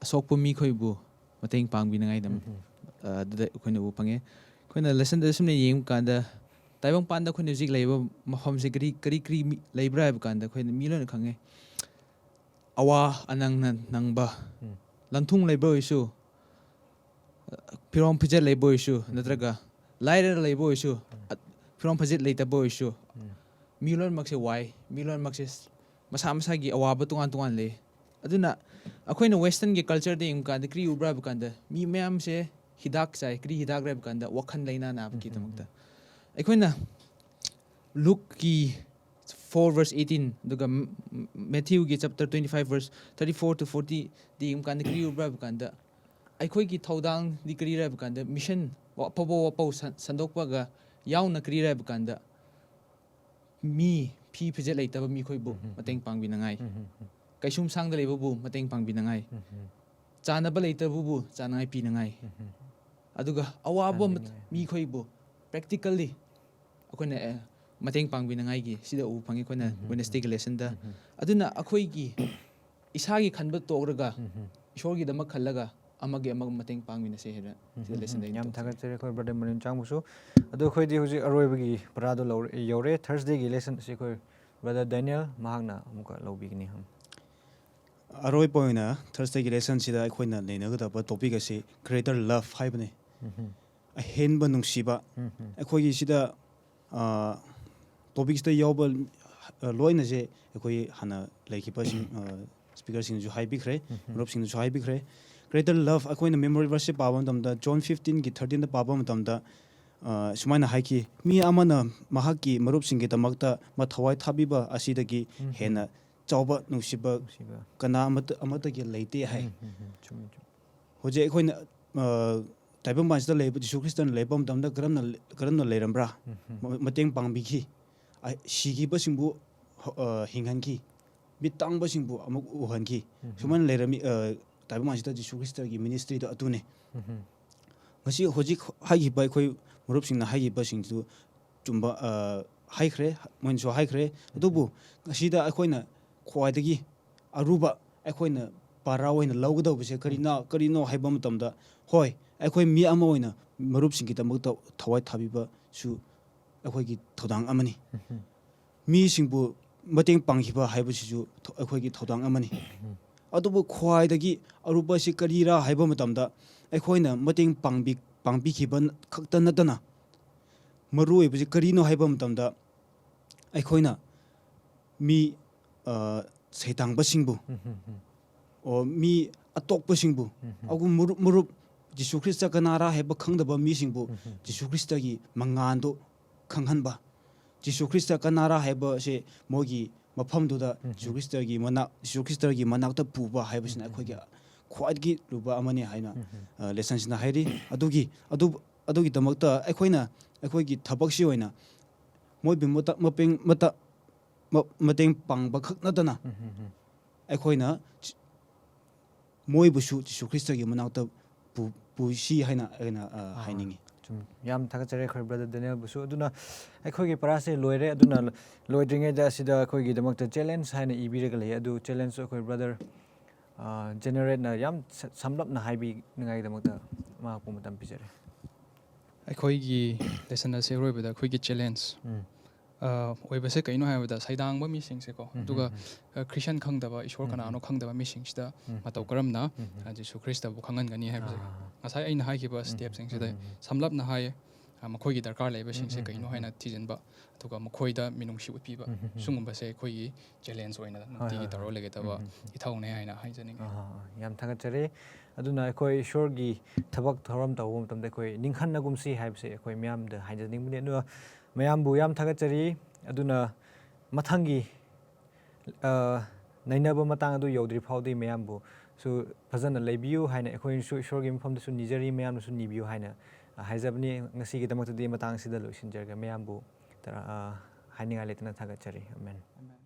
ꯑꯁꯣꯛꯄ ꯃꯤꯈꯣꯏꯕꯨ ꯃꯇꯦꯡ ꯄꯥꯡꯕꯤꯅꯉꯥꯏꯗꯃꯛ ꯑ, ꯑꯗꯨꯗ ꯑꯩꯈꯣꯏꯅ ꯎꯕ ꯐꯪꯉꯦ꯫ ꯑꯩꯈꯣꯏꯅ lessonꯗ ꯁꯨꯝꯅ ꯌꯦꯡꯕ ꯀꯥꯟꯗ, ꯇꯥꯏꯕꯪꯄꯥꯟꯗ ꯑꯩꯈꯣꯏꯅ ꯍꯧꯖꯤꯛ ꯂꯩꯔꯤꯕ ꯃꯐꯝꯁꯦ ꯀꯔꯤ ꯀꯔꯤ ꯀꯔꯤ ꯃꯤ- ꯂꯩꯕ꯭ꯔꯥ ꯍꯥꯏꯕ ꯀꯥꯟꯗ, ꯑꯩꯈꯣꯏꯅ ꯃꯤ ꯂꯣꯏꯅ ꯈꯪꯉꯦ꯫ ꯑꯋꯥ ꯑꯅꯪꯅ ꯅꯪꯕ, ꯂꯟꯊꯨꯡ ꯂꯩꯕ ꯑꯣꯏꯔꯁꯨ, ꯐꯤꯔꯣꯝ ꯐꯤꯖꯦꯠ ꯂꯩꯕ ꯑꯣꯏꯔꯁꯨ, ꯅꯠꯇ꯭ꯔꯒ ꯂꯥꯏꯔ ꯂꯩꯕ ꯑꯣꯏꯔꯁꯨ, ꯑ- ꯐꯤꯔꯣꯝ ꯐꯤꯖꯦꯠ ꯂꯩꯇꯕ ꯑꯣꯏꯔꯁꯨ, ꯃꯤ ꯂꯣꯏꯅꯃꯛꯁꯦ ꯋꯥꯏ꯫ ꯃꯤ ꯂꯣꯏꯅꯃꯛꯁꯦ ꯃꯁꯥ ꯃꯁꯥꯒꯤ ꯑꯋꯥꯕ ꯇꯣꯉꯥꯟ ꯇꯣꯉꯥꯟ ꯂꯩ꯫ ꯑꯗꯨꯅ ꯑꯩꯈꯣꯏꯅ Westernꯒꯤ cultureꯗ ꯌꯦꯡꯕ ꯀꯥꯟꯗ ꯀꯔꯤ ꯎꯕ꯭ꯔꯥ ꯍꯥꯏꯕ ꯀꯥꯟꯗ, ꯃꯤ ꯃꯌꯥꯝꯁꯦ ꯍꯤꯗꯥꯛ ꯆꯥꯏ꯫ ꯀꯔꯤ ꯍꯤꯗꯥꯛ ꯍꯥꯏꯕ ꯀꯥꯟꯗ, ꯋꯥꯈꯜ ꯂꯩꯅꯥ ꯅꯥꯕꯒꯤꯗꯃꯛꯇ꯫ ꯑꯩꯈꯣꯏꯅ Lukeꯀꯤ four verse eighteen, ꯑꯗꯨꯒ ꯝ- ꯝ- Matthewꯒꯤ chapter twenty five verse thirty four to fortyꯗ ꯌꯦꯡꯕ ꯀꯥꯟꯗ ꯀꯔꯤ ꯎꯕ꯭ꯔꯥ ꯍꯥꯏꯕ ꯀꯥꯟꯗ, ꯑꯩꯈꯣꯏꯒꯤ ꯊꯧꯗꯥꯡꯗꯤ ꯀꯔꯤꯔ ꯍꯥꯏꯕ ꯀꯥꯟꯗ, mission, ꯑꯐꯕ ꯋꯥꯄꯥꯎ ꯁꯟ- ꯁꯟꯗꯣꯛꯄꯒ ꯌꯥꯎꯅ ꯀꯔꯤꯔ ꯍꯥꯏꯕ ꯀꯥꯟꯗ, ꯃꯤ ꯐꯤ ꯐꯤꯖꯦꯠ ꯂꯩꯇꯕ ꯃꯤꯈꯣꯏꯕꯨ ꯃꯇꯦꯡ ꯄꯥꯡꯕꯤꯅꯉꯥꯏ, ꯀꯩꯁꯨꯝꯁꯥꯡꯗ ꯂꯩꯕꯕꯨ ꯃꯇꯦꯡ ꯄꯥꯡꯕꯤꯅꯉꯥꯏ, ꯆꯥꯅꯕ ꯂꯩꯇꯕꯕꯨ ꯆꯥꯅꯉꯥꯏ ꯄꯤꯅꯉꯥꯏ, ꯑꯗꯨꯒ ꯑꯋꯥꯕ ꯃꯠ- ꯃꯤꯈꯣꯏꯕꯨ practically ꯑꯩꯈꯣꯏꯅ ꯑꯦ, ꯃꯇꯦꯡ ꯄꯥꯡꯕꯤꯅꯉꯥꯏꯒꯤ ꯁꯤꯗ ꯎꯕ ꯐꯪꯉꯤ ꯑꯩꯈꯣꯏꯅ Wednesdayꯒꯤ lessonꯗ꯫ ꯑꯗꯨꯅ ꯑꯩꯈꯣꯏꯒꯤ ꯏꯁꯥꯒꯤ ꯈꯟꯕ ꯇꯣꯛꯂꯒ ꯏꯁꯣꯔꯒꯤꯗꯃꯛ ꯈꯜꯂꯒ ꯑꯃꯒꯤ ꯑꯃꯒ ꯃꯇꯦꯡ ꯄꯥꯡꯃꯤꯟꯅꯁꯦ ꯍꯥꯏꯅ ꯁꯤꯗ lessonꯗ ꯑꯩꯅ ꯌꯥꯝ ꯇꯧꯖꯒꯦ꯫ ꯊꯥꯒꯠꯆꯔꯤ ꯑꯩꯈꯣꯏ brother ꯃꯣꯔꯤꯟꯆꯥꯡꯕꯨꯁꯨ꯫ ꯑꯗꯣ ꯑꯩꯈꯣꯏꯗꯤ ꯍꯧꯖꯤꯛ ꯑꯔꯣꯏꯕꯒꯤ ꯄꯔꯥꯗꯣ ꯂꯧꯔ- ꯌꯧꯔꯦ꯫ Thursdayꯒꯤ lesson ꯑꯁꯤ ꯑꯩꯈꯣꯏ brother Daniel ꯃꯍꯥꯛꯅ ꯑꯃꯨꯛꯀ ꯂꯧꯕꯤꯒꯅꯤ꯫ ꯑꯔꯣꯏꯕ ꯑꯣꯏꯅ Thursdayꯒꯤ lessonꯁꯤꯗ ꯑꯩꯈꯣꯏꯅ ꯅꯩꯅꯒꯗꯕ topic ꯑꯁꯤ greater love ꯍꯥꯏꯕꯅꯤ꯫ ꯑꯍꯦꯟꯕ ꯅꯨꯡꯁꯤꯕ꯫ ꯑꯩꯈꯣꯏꯒꯤ ꯁꯤꯗ, ꯑ, topicꯁꯤꯗ ꯌꯥꯎꯕ, ꯑ, ꯂꯣꯏꯅꯁꯦ ꯑꯩꯈꯣꯏ ꯍꯥꯟꯅ ꯂꯩꯈꯤꯕꯁꯤꯡ, ꯑ, speakerꯁꯤꯡꯅꯁꯨ ꯍꯥꯏꯕꯤꯈ꯭ꯔꯦ, ꯃꯔꯨꯞꯁꯤꯡꯅꯁꯨ ꯍꯥꯏꯕꯤꯈ꯭ꯔꯦ꯫ Greater love, ꯑꯩꯈꯣꯏꯅ memory verseꯁꯦ ꯄꯥꯕ ꯃꯇꯝꯗ, John fifteenꯒꯤ thirteenꯗ ꯄꯥꯕ ꯃꯇꯝꯗ, ꯑ, ꯁꯨꯃꯥꯏꯅ ꯍꯥꯏꯈꯤ, "ꯃꯤ ꯑꯃꯅ ꯃꯍꯥꯛꯀꯤ ꯃꯔꯨꯞꯁꯤꯡꯒꯤꯗꯃꯛꯇ ꯃꯊꯧꯋꯥꯏ ꯊꯥꯕꯤꯕ ꯑꯁꯤꯗꯒꯤ ꯍꯦꯟꯅ ꯆꯥꯎꯕ ꯅꯨꯡꯁꯤꯕ ꯀꯅꯥ ꯑꯃꯠꯇ, ꯑꯃꯠꯇꯒꯤ ꯂꯩꯇꯦ" ꯍꯥꯏ꯫ ꯍꯧꯖꯤꯛ ꯑꯩꯈꯣꯏꯅ, ꯑ, ꯇꯥꯏꯕꯪꯄꯥꯟꯁꯤꯗ ꯂꯩꯕ ꯖꯤꯁꯨ ꯈ꯭ꯔꯤꯁꯇꯅ ꯂꯩꯕ ꯃꯇꯝꯗ ꯀꯔꯝꯅ, ꯀꯔꯝꯅ ꯂꯩꯔꯝꯕ꯭ꯔꯥ? ꯃ-, ꯃꯇꯦꯡ ꯄꯥꯡꯕꯤꯈꯤ꯫ ꯑ, ꯁꯤꯈꯤꯕꯁꯤꯡꯕꯨ, ꯑ, ꯍꯤꯡꯍꯟꯈꯤ꯫ ꯃꯤꯠ ꯇꯥꯡꯕꯁꯤꯡꯕꯨ ꯑꯃꯨꯛ ꯎꯍꯟꯈꯤ꯫ ꯁꯨꯃꯥꯏꯅ ꯂꯩꯔꯝꯃꯤ, ꯑ, ꯇꯥꯏꯕꯪꯄꯥꯟꯁꯤꯗ ꯖꯤꯁꯨ ꯈ꯭ꯔꯤꯁꯇꯒꯤ ministryꯗꯣ ꯑꯗꯨꯅꯤ꯫ ꯉꯁꯤ ꯍꯧꯖꯤꯛ ꯍꯥꯏꯈꯤꯕ ꯑꯩꯈꯣꯏ ꯃꯔꯨꯞꯁꯤꯡꯅ ꯍꯥꯏꯈꯤꯕꯁꯤꯡꯗꯨ ꯆꯨꯝꯕ, ꯑ, ꯍꯥꯏꯈ꯭ꯔꯦ, ꯃꯣꯏꯅꯁꯨ ꯍꯥꯏꯈ꯭ꯔꯦ꯫ ꯑꯗꯨꯕꯨ ꯉꯁꯤꯗ ꯑꯩꯈꯣꯏꯅ ꯈ꯭ꯋꯥꯏꯗꯒꯤ ꯑꯔꯨꯕ ꯑꯩꯈꯣꯏꯅ ꯄꯥꯔꯥ ꯑꯣꯏꯅ ꯂꯧꯒꯗꯧꯕꯁꯦ ꯀꯔꯤꯅ-, ꯀꯔꯤꯅꯣ ꯍꯥꯏꯕ ꯃꯇꯝꯗ, ꯍꯣꯏ, ꯑꯩꯈꯣꯏ ꯃꯤ ꯑꯃ ꯑꯣꯏꯅ ꯃꯔꯨꯞꯁꯤꯡꯒꯤꯗꯃꯛꯇ ꯊꯋꯥꯏ ꯊꯥꯕꯤꯕꯁꯨ ꯑꯩꯈꯣꯏꯒꯤ ꯊꯧꯗꯥꯡ ꯑꯃꯅꯤ꯫ ꯃꯤꯁꯤꯡꯕꯨ ꯃꯇꯦꯡ ꯄꯥꯡꯈꯤꯕ ꯍꯥꯏꯕꯁꯤꯁꯨ ꯊ-, ꯑꯩꯈꯣꯏꯒꯤ ꯊꯧꯗꯥꯡ ꯑꯃꯅꯤ꯫ ꯑꯗꯨꯕꯨ ꯈ꯭ꯋꯥꯏꯗꯒꯤ ꯑꯔꯨꯕꯁꯤ ꯀꯔꯤꯔꯥ ꯍꯥꯏꯕ ꯃꯇꯝꯗ, ꯑꯩꯈꯣꯏꯅ ꯃꯇꯦꯡ ꯄꯥꯡꯕꯤ-, ꯄꯥꯡꯕꯤꯈꯤꯕ ꯈꯛꯇ ꯅꯠꯇꯅ, ꯃꯔꯨꯑꯣꯏꯕꯁꯤ ꯀꯔꯤꯅꯣ ꯍꯥꯏꯕ ꯃꯇꯝꯗ, ꯑꯩꯈꯣꯏꯅ ꯃꯤ, ꯑ, ꯁꯩꯗꯥꯡꯕꯁꯤꯡꯕꯨ, ꯑꯣ, ꯃꯤ ꯑꯇꯣꯛꯄꯁꯤꯡꯕꯨ, ꯑꯒꯨꯝ ꯃꯔꯨꯞ, ꯃꯔꯨꯞ, ꯖꯤꯁꯨ ꯈ꯭ꯔꯤꯁꯇ ꯀꯅꯥꯔꯥ ꯍꯥꯏꯕ ꯈꯪꯗꯕ ꯃꯤꯁꯤꯡꯕꯨ ꯖꯤꯁꯨ ꯈ꯭ꯔꯤꯁꯇꯒꯤ ꯃꯉꯥꯜꯗꯨ ꯈꯪꯍꯟꯕ꯫ ꯖꯤꯁꯨ ꯈ꯭ꯔꯤꯁꯇ ꯀꯅꯥꯔꯥ ꯍꯥꯏꯕꯁꯦ ꯃꯣꯏꯒꯤ ꯃꯐꯝꯗꯨꯗ ꯖꯤꯁꯨ ꯈ꯭ꯔꯤꯁꯇꯒꯤ ꯃꯅꯥꯛ, ꯖꯤꯁꯨ ꯈ꯭ꯔꯤꯁꯇꯒꯤ ꯃꯅꯥꯛꯇ ꯄꯨꯕ ꯍꯥꯏꯕꯁꯤꯅ ꯑꯩꯈꯣꯏꯒꯤ ꯈ꯭ꯋꯥꯏꯗꯒꯤ ꯂꯨꯕ ꯑꯃꯅꯤ ꯍꯥꯏꯅ, ꯑ, ꯂꯦꯁꯟꯁꯤꯅ ꯍꯥꯏꯔꯤ꯫ ꯑꯗꯨꯒꯤ, ꯑꯗꯨ, ꯑꯗꯨꯒꯤꯗꯃꯛꯇ ꯑꯩꯈꯣꯏꯅ ꯑꯩꯈꯣꯏꯒꯤ ꯊꯕꯛꯁꯤ ꯑꯣꯏꯅ ꯃꯣꯏꯕꯨ ꯃꯇ-, ꯃꯄꯦꯡ-, ꯃꯇ-, ꯃ-, ꯃꯇꯦꯡ ꯄꯥꯡꯕ ꯈꯛ ꯅꯠꯇꯅ ꯑꯩꯈꯣꯏꯅ ꯖꯤ-, ꯃꯣꯏꯕꯨꯁꯨ ꯖꯤꯁꯨ ꯈ꯭ꯔꯤꯁꯇꯒꯤ ꯃꯅꯥꯛꯇ ꯄꯨ-, ꯄꯨꯁꯤ ꯍꯥꯏꯅ ꯑꯩꯅ, ꯑ, ꯑꯥ, ꯍꯥꯏꯅꯤꯡꯉꯤ꯫ ꯆꯨꯝ-, ꯌꯥꯝ ꯊꯥꯒꯠꯆꯔꯤ ꯑꯩꯈꯣꯏ ꯕ꯭ꯔꯗꯔ ꯗꯦꯅꯤꯌꯦꯜꯕꯨꯁꯨ꯫ ꯑꯗꯨꯅ ꯑꯩꯈꯣꯏꯒꯤ ꯄꯔꯥꯁꯦ ꯂꯣꯏꯔꯦ꯫ ꯑꯗꯨꯅ ꯂꯣꯏꯗ꯭ꯔꯤꯉꯩꯗ ꯑꯁꯤꯗ ꯑꯩꯈꯣꯏꯒꯤꯗꯃꯛꯇ ꯆꯦꯂꯦꯟꯖ ꯍꯥꯏꯅ ꯏꯕꯤꯔꯒ ꯂꯩ꯫ ꯑꯗꯨ ꯆꯦꯂꯦꯟꯖꯁꯨ ꯑꯩꯈꯣꯏ ꯕ꯭ꯔꯗꯔ, ꯑ, ꯖꯦꯅꯦꯔꯦꯠꯅ ꯌꯥꯝ ꯁ-, ꯁꯝꯂꯞꯅ ꯍꯥꯏꯕꯤꯅꯉꯥꯏꯒꯤꯗꯃꯛꯇ ꯃꯍꯥꯛꯄꯨ ꯃꯇꯝ ꯄꯤꯖꯔꯤ꯫ ꯑꯩꯈꯣꯏꯒꯤ ꯂꯦꯁꯟ ꯑꯁꯤ ꯑꯔꯣꯏꯕꯗ ꯑꯩꯈꯣꯏꯒꯤ ꯆꯦꯂꯦꯟꯖ, ꯎꯝ꯫ ꯑ, ꯑꯣꯏꯕꯁꯦ ꯀꯩꯅꯣ ꯍꯥꯏꯕꯗ, ꯁꯩꯗꯥꯡꯕ ꯃꯤꯁꯤꯡꯁꯦꯀꯣ, ꯎꯝ, ꯑꯗꯨꯒ, ꯎꯝ, ꯎꯝ꯫ ꯑ, ꯈ꯭ꯔꯤꯁꯇꯤꯌꯥꯟ ꯈꯪꯗꯕ, ꯏꯁꯣꯔ ꯎꯝ, ꯀꯅꯥꯅꯣ ꯎꯝ꯫ ꯈꯪꯗꯕ ꯃꯤꯁꯤꯡꯁꯤꯗ ꯎꯝ, ꯃꯇꯧ ꯎꯝ꯫ ꯀꯔꯝꯅ, ꯎꯝ, ꯎꯝ꯫ ꯑ, ꯖꯤꯁꯨ ꯈ꯭ꯔꯤꯁꯇꯕꯨ ꯈꯪꯍꯟꯒꯅꯤ ꯍꯥꯏꯕꯁꯦ, ꯑꯥ꯫ ꯉꯁꯥꯏ ꯑꯩꯅ ꯍꯥꯏꯈꯤꯕ ꯎꯝ, ꯎꯝ, ꯁ꯭ꯇꯦꯞꯁꯤꯡꯁꯤꯗ ꯎꯝ, ꯎꯝ, ꯎꯝ꯫ ꯁꯝꯂꯞꯅ ꯍꯥꯏꯌꯦ꯫ ꯑ, ꯃꯈꯣꯏꯒꯤ ꯗꯔꯀꯥꯔ ꯂꯩꯕꯁꯤꯡꯁꯦ ꯎꯝ, ꯎꯝ, ꯀꯩꯅꯣ ꯎꯝ, ꯍꯥꯏꯅ ꯎꯝ꯫ ꯊꯤꯖꯤꯟꯕ, ꯑꯗꯨꯒ ꯃꯈꯣꯏꯗ ꯃꯤꯅꯨꯡꯁꯤ ꯎꯠꯄꯤꯕ, ꯎꯝ, ꯎꯝ, ꯎꯝ꯫ ꯁꯤꯒꯨꯝꯕꯁꯦ ꯑꯩꯈꯣꯏꯒꯤ ꯆꯦꯂꯦꯟꯖ ꯑꯣꯏꯅ ꯍꯣꯏ, ꯅꯨꯡꯇꯤꯒꯤ ꯍꯣꯏ, ꯇꯧꯔ ꯍꯣꯏ꯫ ꯂꯩꯒꯗꯕ ꯎꯝ, ꯎꯝ, ꯎꯝ꯫ ꯏꯊꯧꯅꯦ ꯍꯥꯏꯅ ꯍꯥꯏꯖꯅꯤꯡꯉꯤ꯫ ꯑꯥ, ꯑꯥ, ꯑꯥ꯫ ꯌꯥꯝ ꯊꯥꯒꯠꯆꯔꯤ꯫ ꯑꯗꯨꯅ ꯑꯩꯈꯣꯏ ꯏꯁꯣꯔꯒꯤ ꯊꯕꯛ ꯊꯧꯔꯝ ꯇꯧꯕ ꯃꯇꯝꯗ ꯑꯩꯈꯣꯏ ꯅꯤꯡꯍꯟꯅꯒꯨꯝꯁꯤ ꯍꯥꯏꯕꯁꯦ ꯑꯩꯈꯣꯏ ꯃꯤꯌꯥꯝꯗ ꯍꯥꯏꯖꯅꯤꯡꯕꯅꯤ꯫ ꯑꯗꯨꯒ ꯃꯌꯥꯝꯕꯨ ꯌꯥꯝ ꯊꯥꯒꯠꯆꯔꯤ꯫ ꯑꯗꯨꯅ ꯃꯊꯪꯒꯤ, ꯑ, ꯅꯩꯅꯕ ꯃꯇꯥꯡ ꯑꯗꯨ ꯌꯧꯗ꯭ꯔꯤ ꯐꯥꯎꯗꯤ ꯃꯌꯥꯝꯕꯨꯁꯨ ꯐꯖꯅ ꯂꯩꯕꯤꯌꯨ ꯍꯥꯏꯅ ꯑꯩꯈꯣꯏꯅꯁꯨ ꯏꯁꯣꯔꯒꯤ ꯃꯐꯝꯗꯁꯨ ꯅꯤꯖꯔꯤ, ꯃꯌꯥꯝꯅꯁꯨ ꯅꯤꯕꯤꯌꯨ ꯍꯥꯏꯅ ꯍꯥꯏꯖꯕꯅꯤ꯫ ꯉꯁꯤꯒꯤꯗꯃꯛꯇꯗꯤ ꯃꯇꯥꯡ ꯑꯁꯤꯗ ꯂꯣꯏꯁꯤꯟꯖꯔꯒꯦ꯫ ꯃꯌꯥꯝꯕꯨ ꯇꯔꯥ-, ꯑ, ꯍꯥꯏꯅꯤꯡꯉꯥꯏ ꯂꯩꯇꯅ ꯊꯥꯒꯠꯆꯔꯤ꯫ ꯑꯃꯦꯟ꯫ ꯑꯃꯦꯟ꯫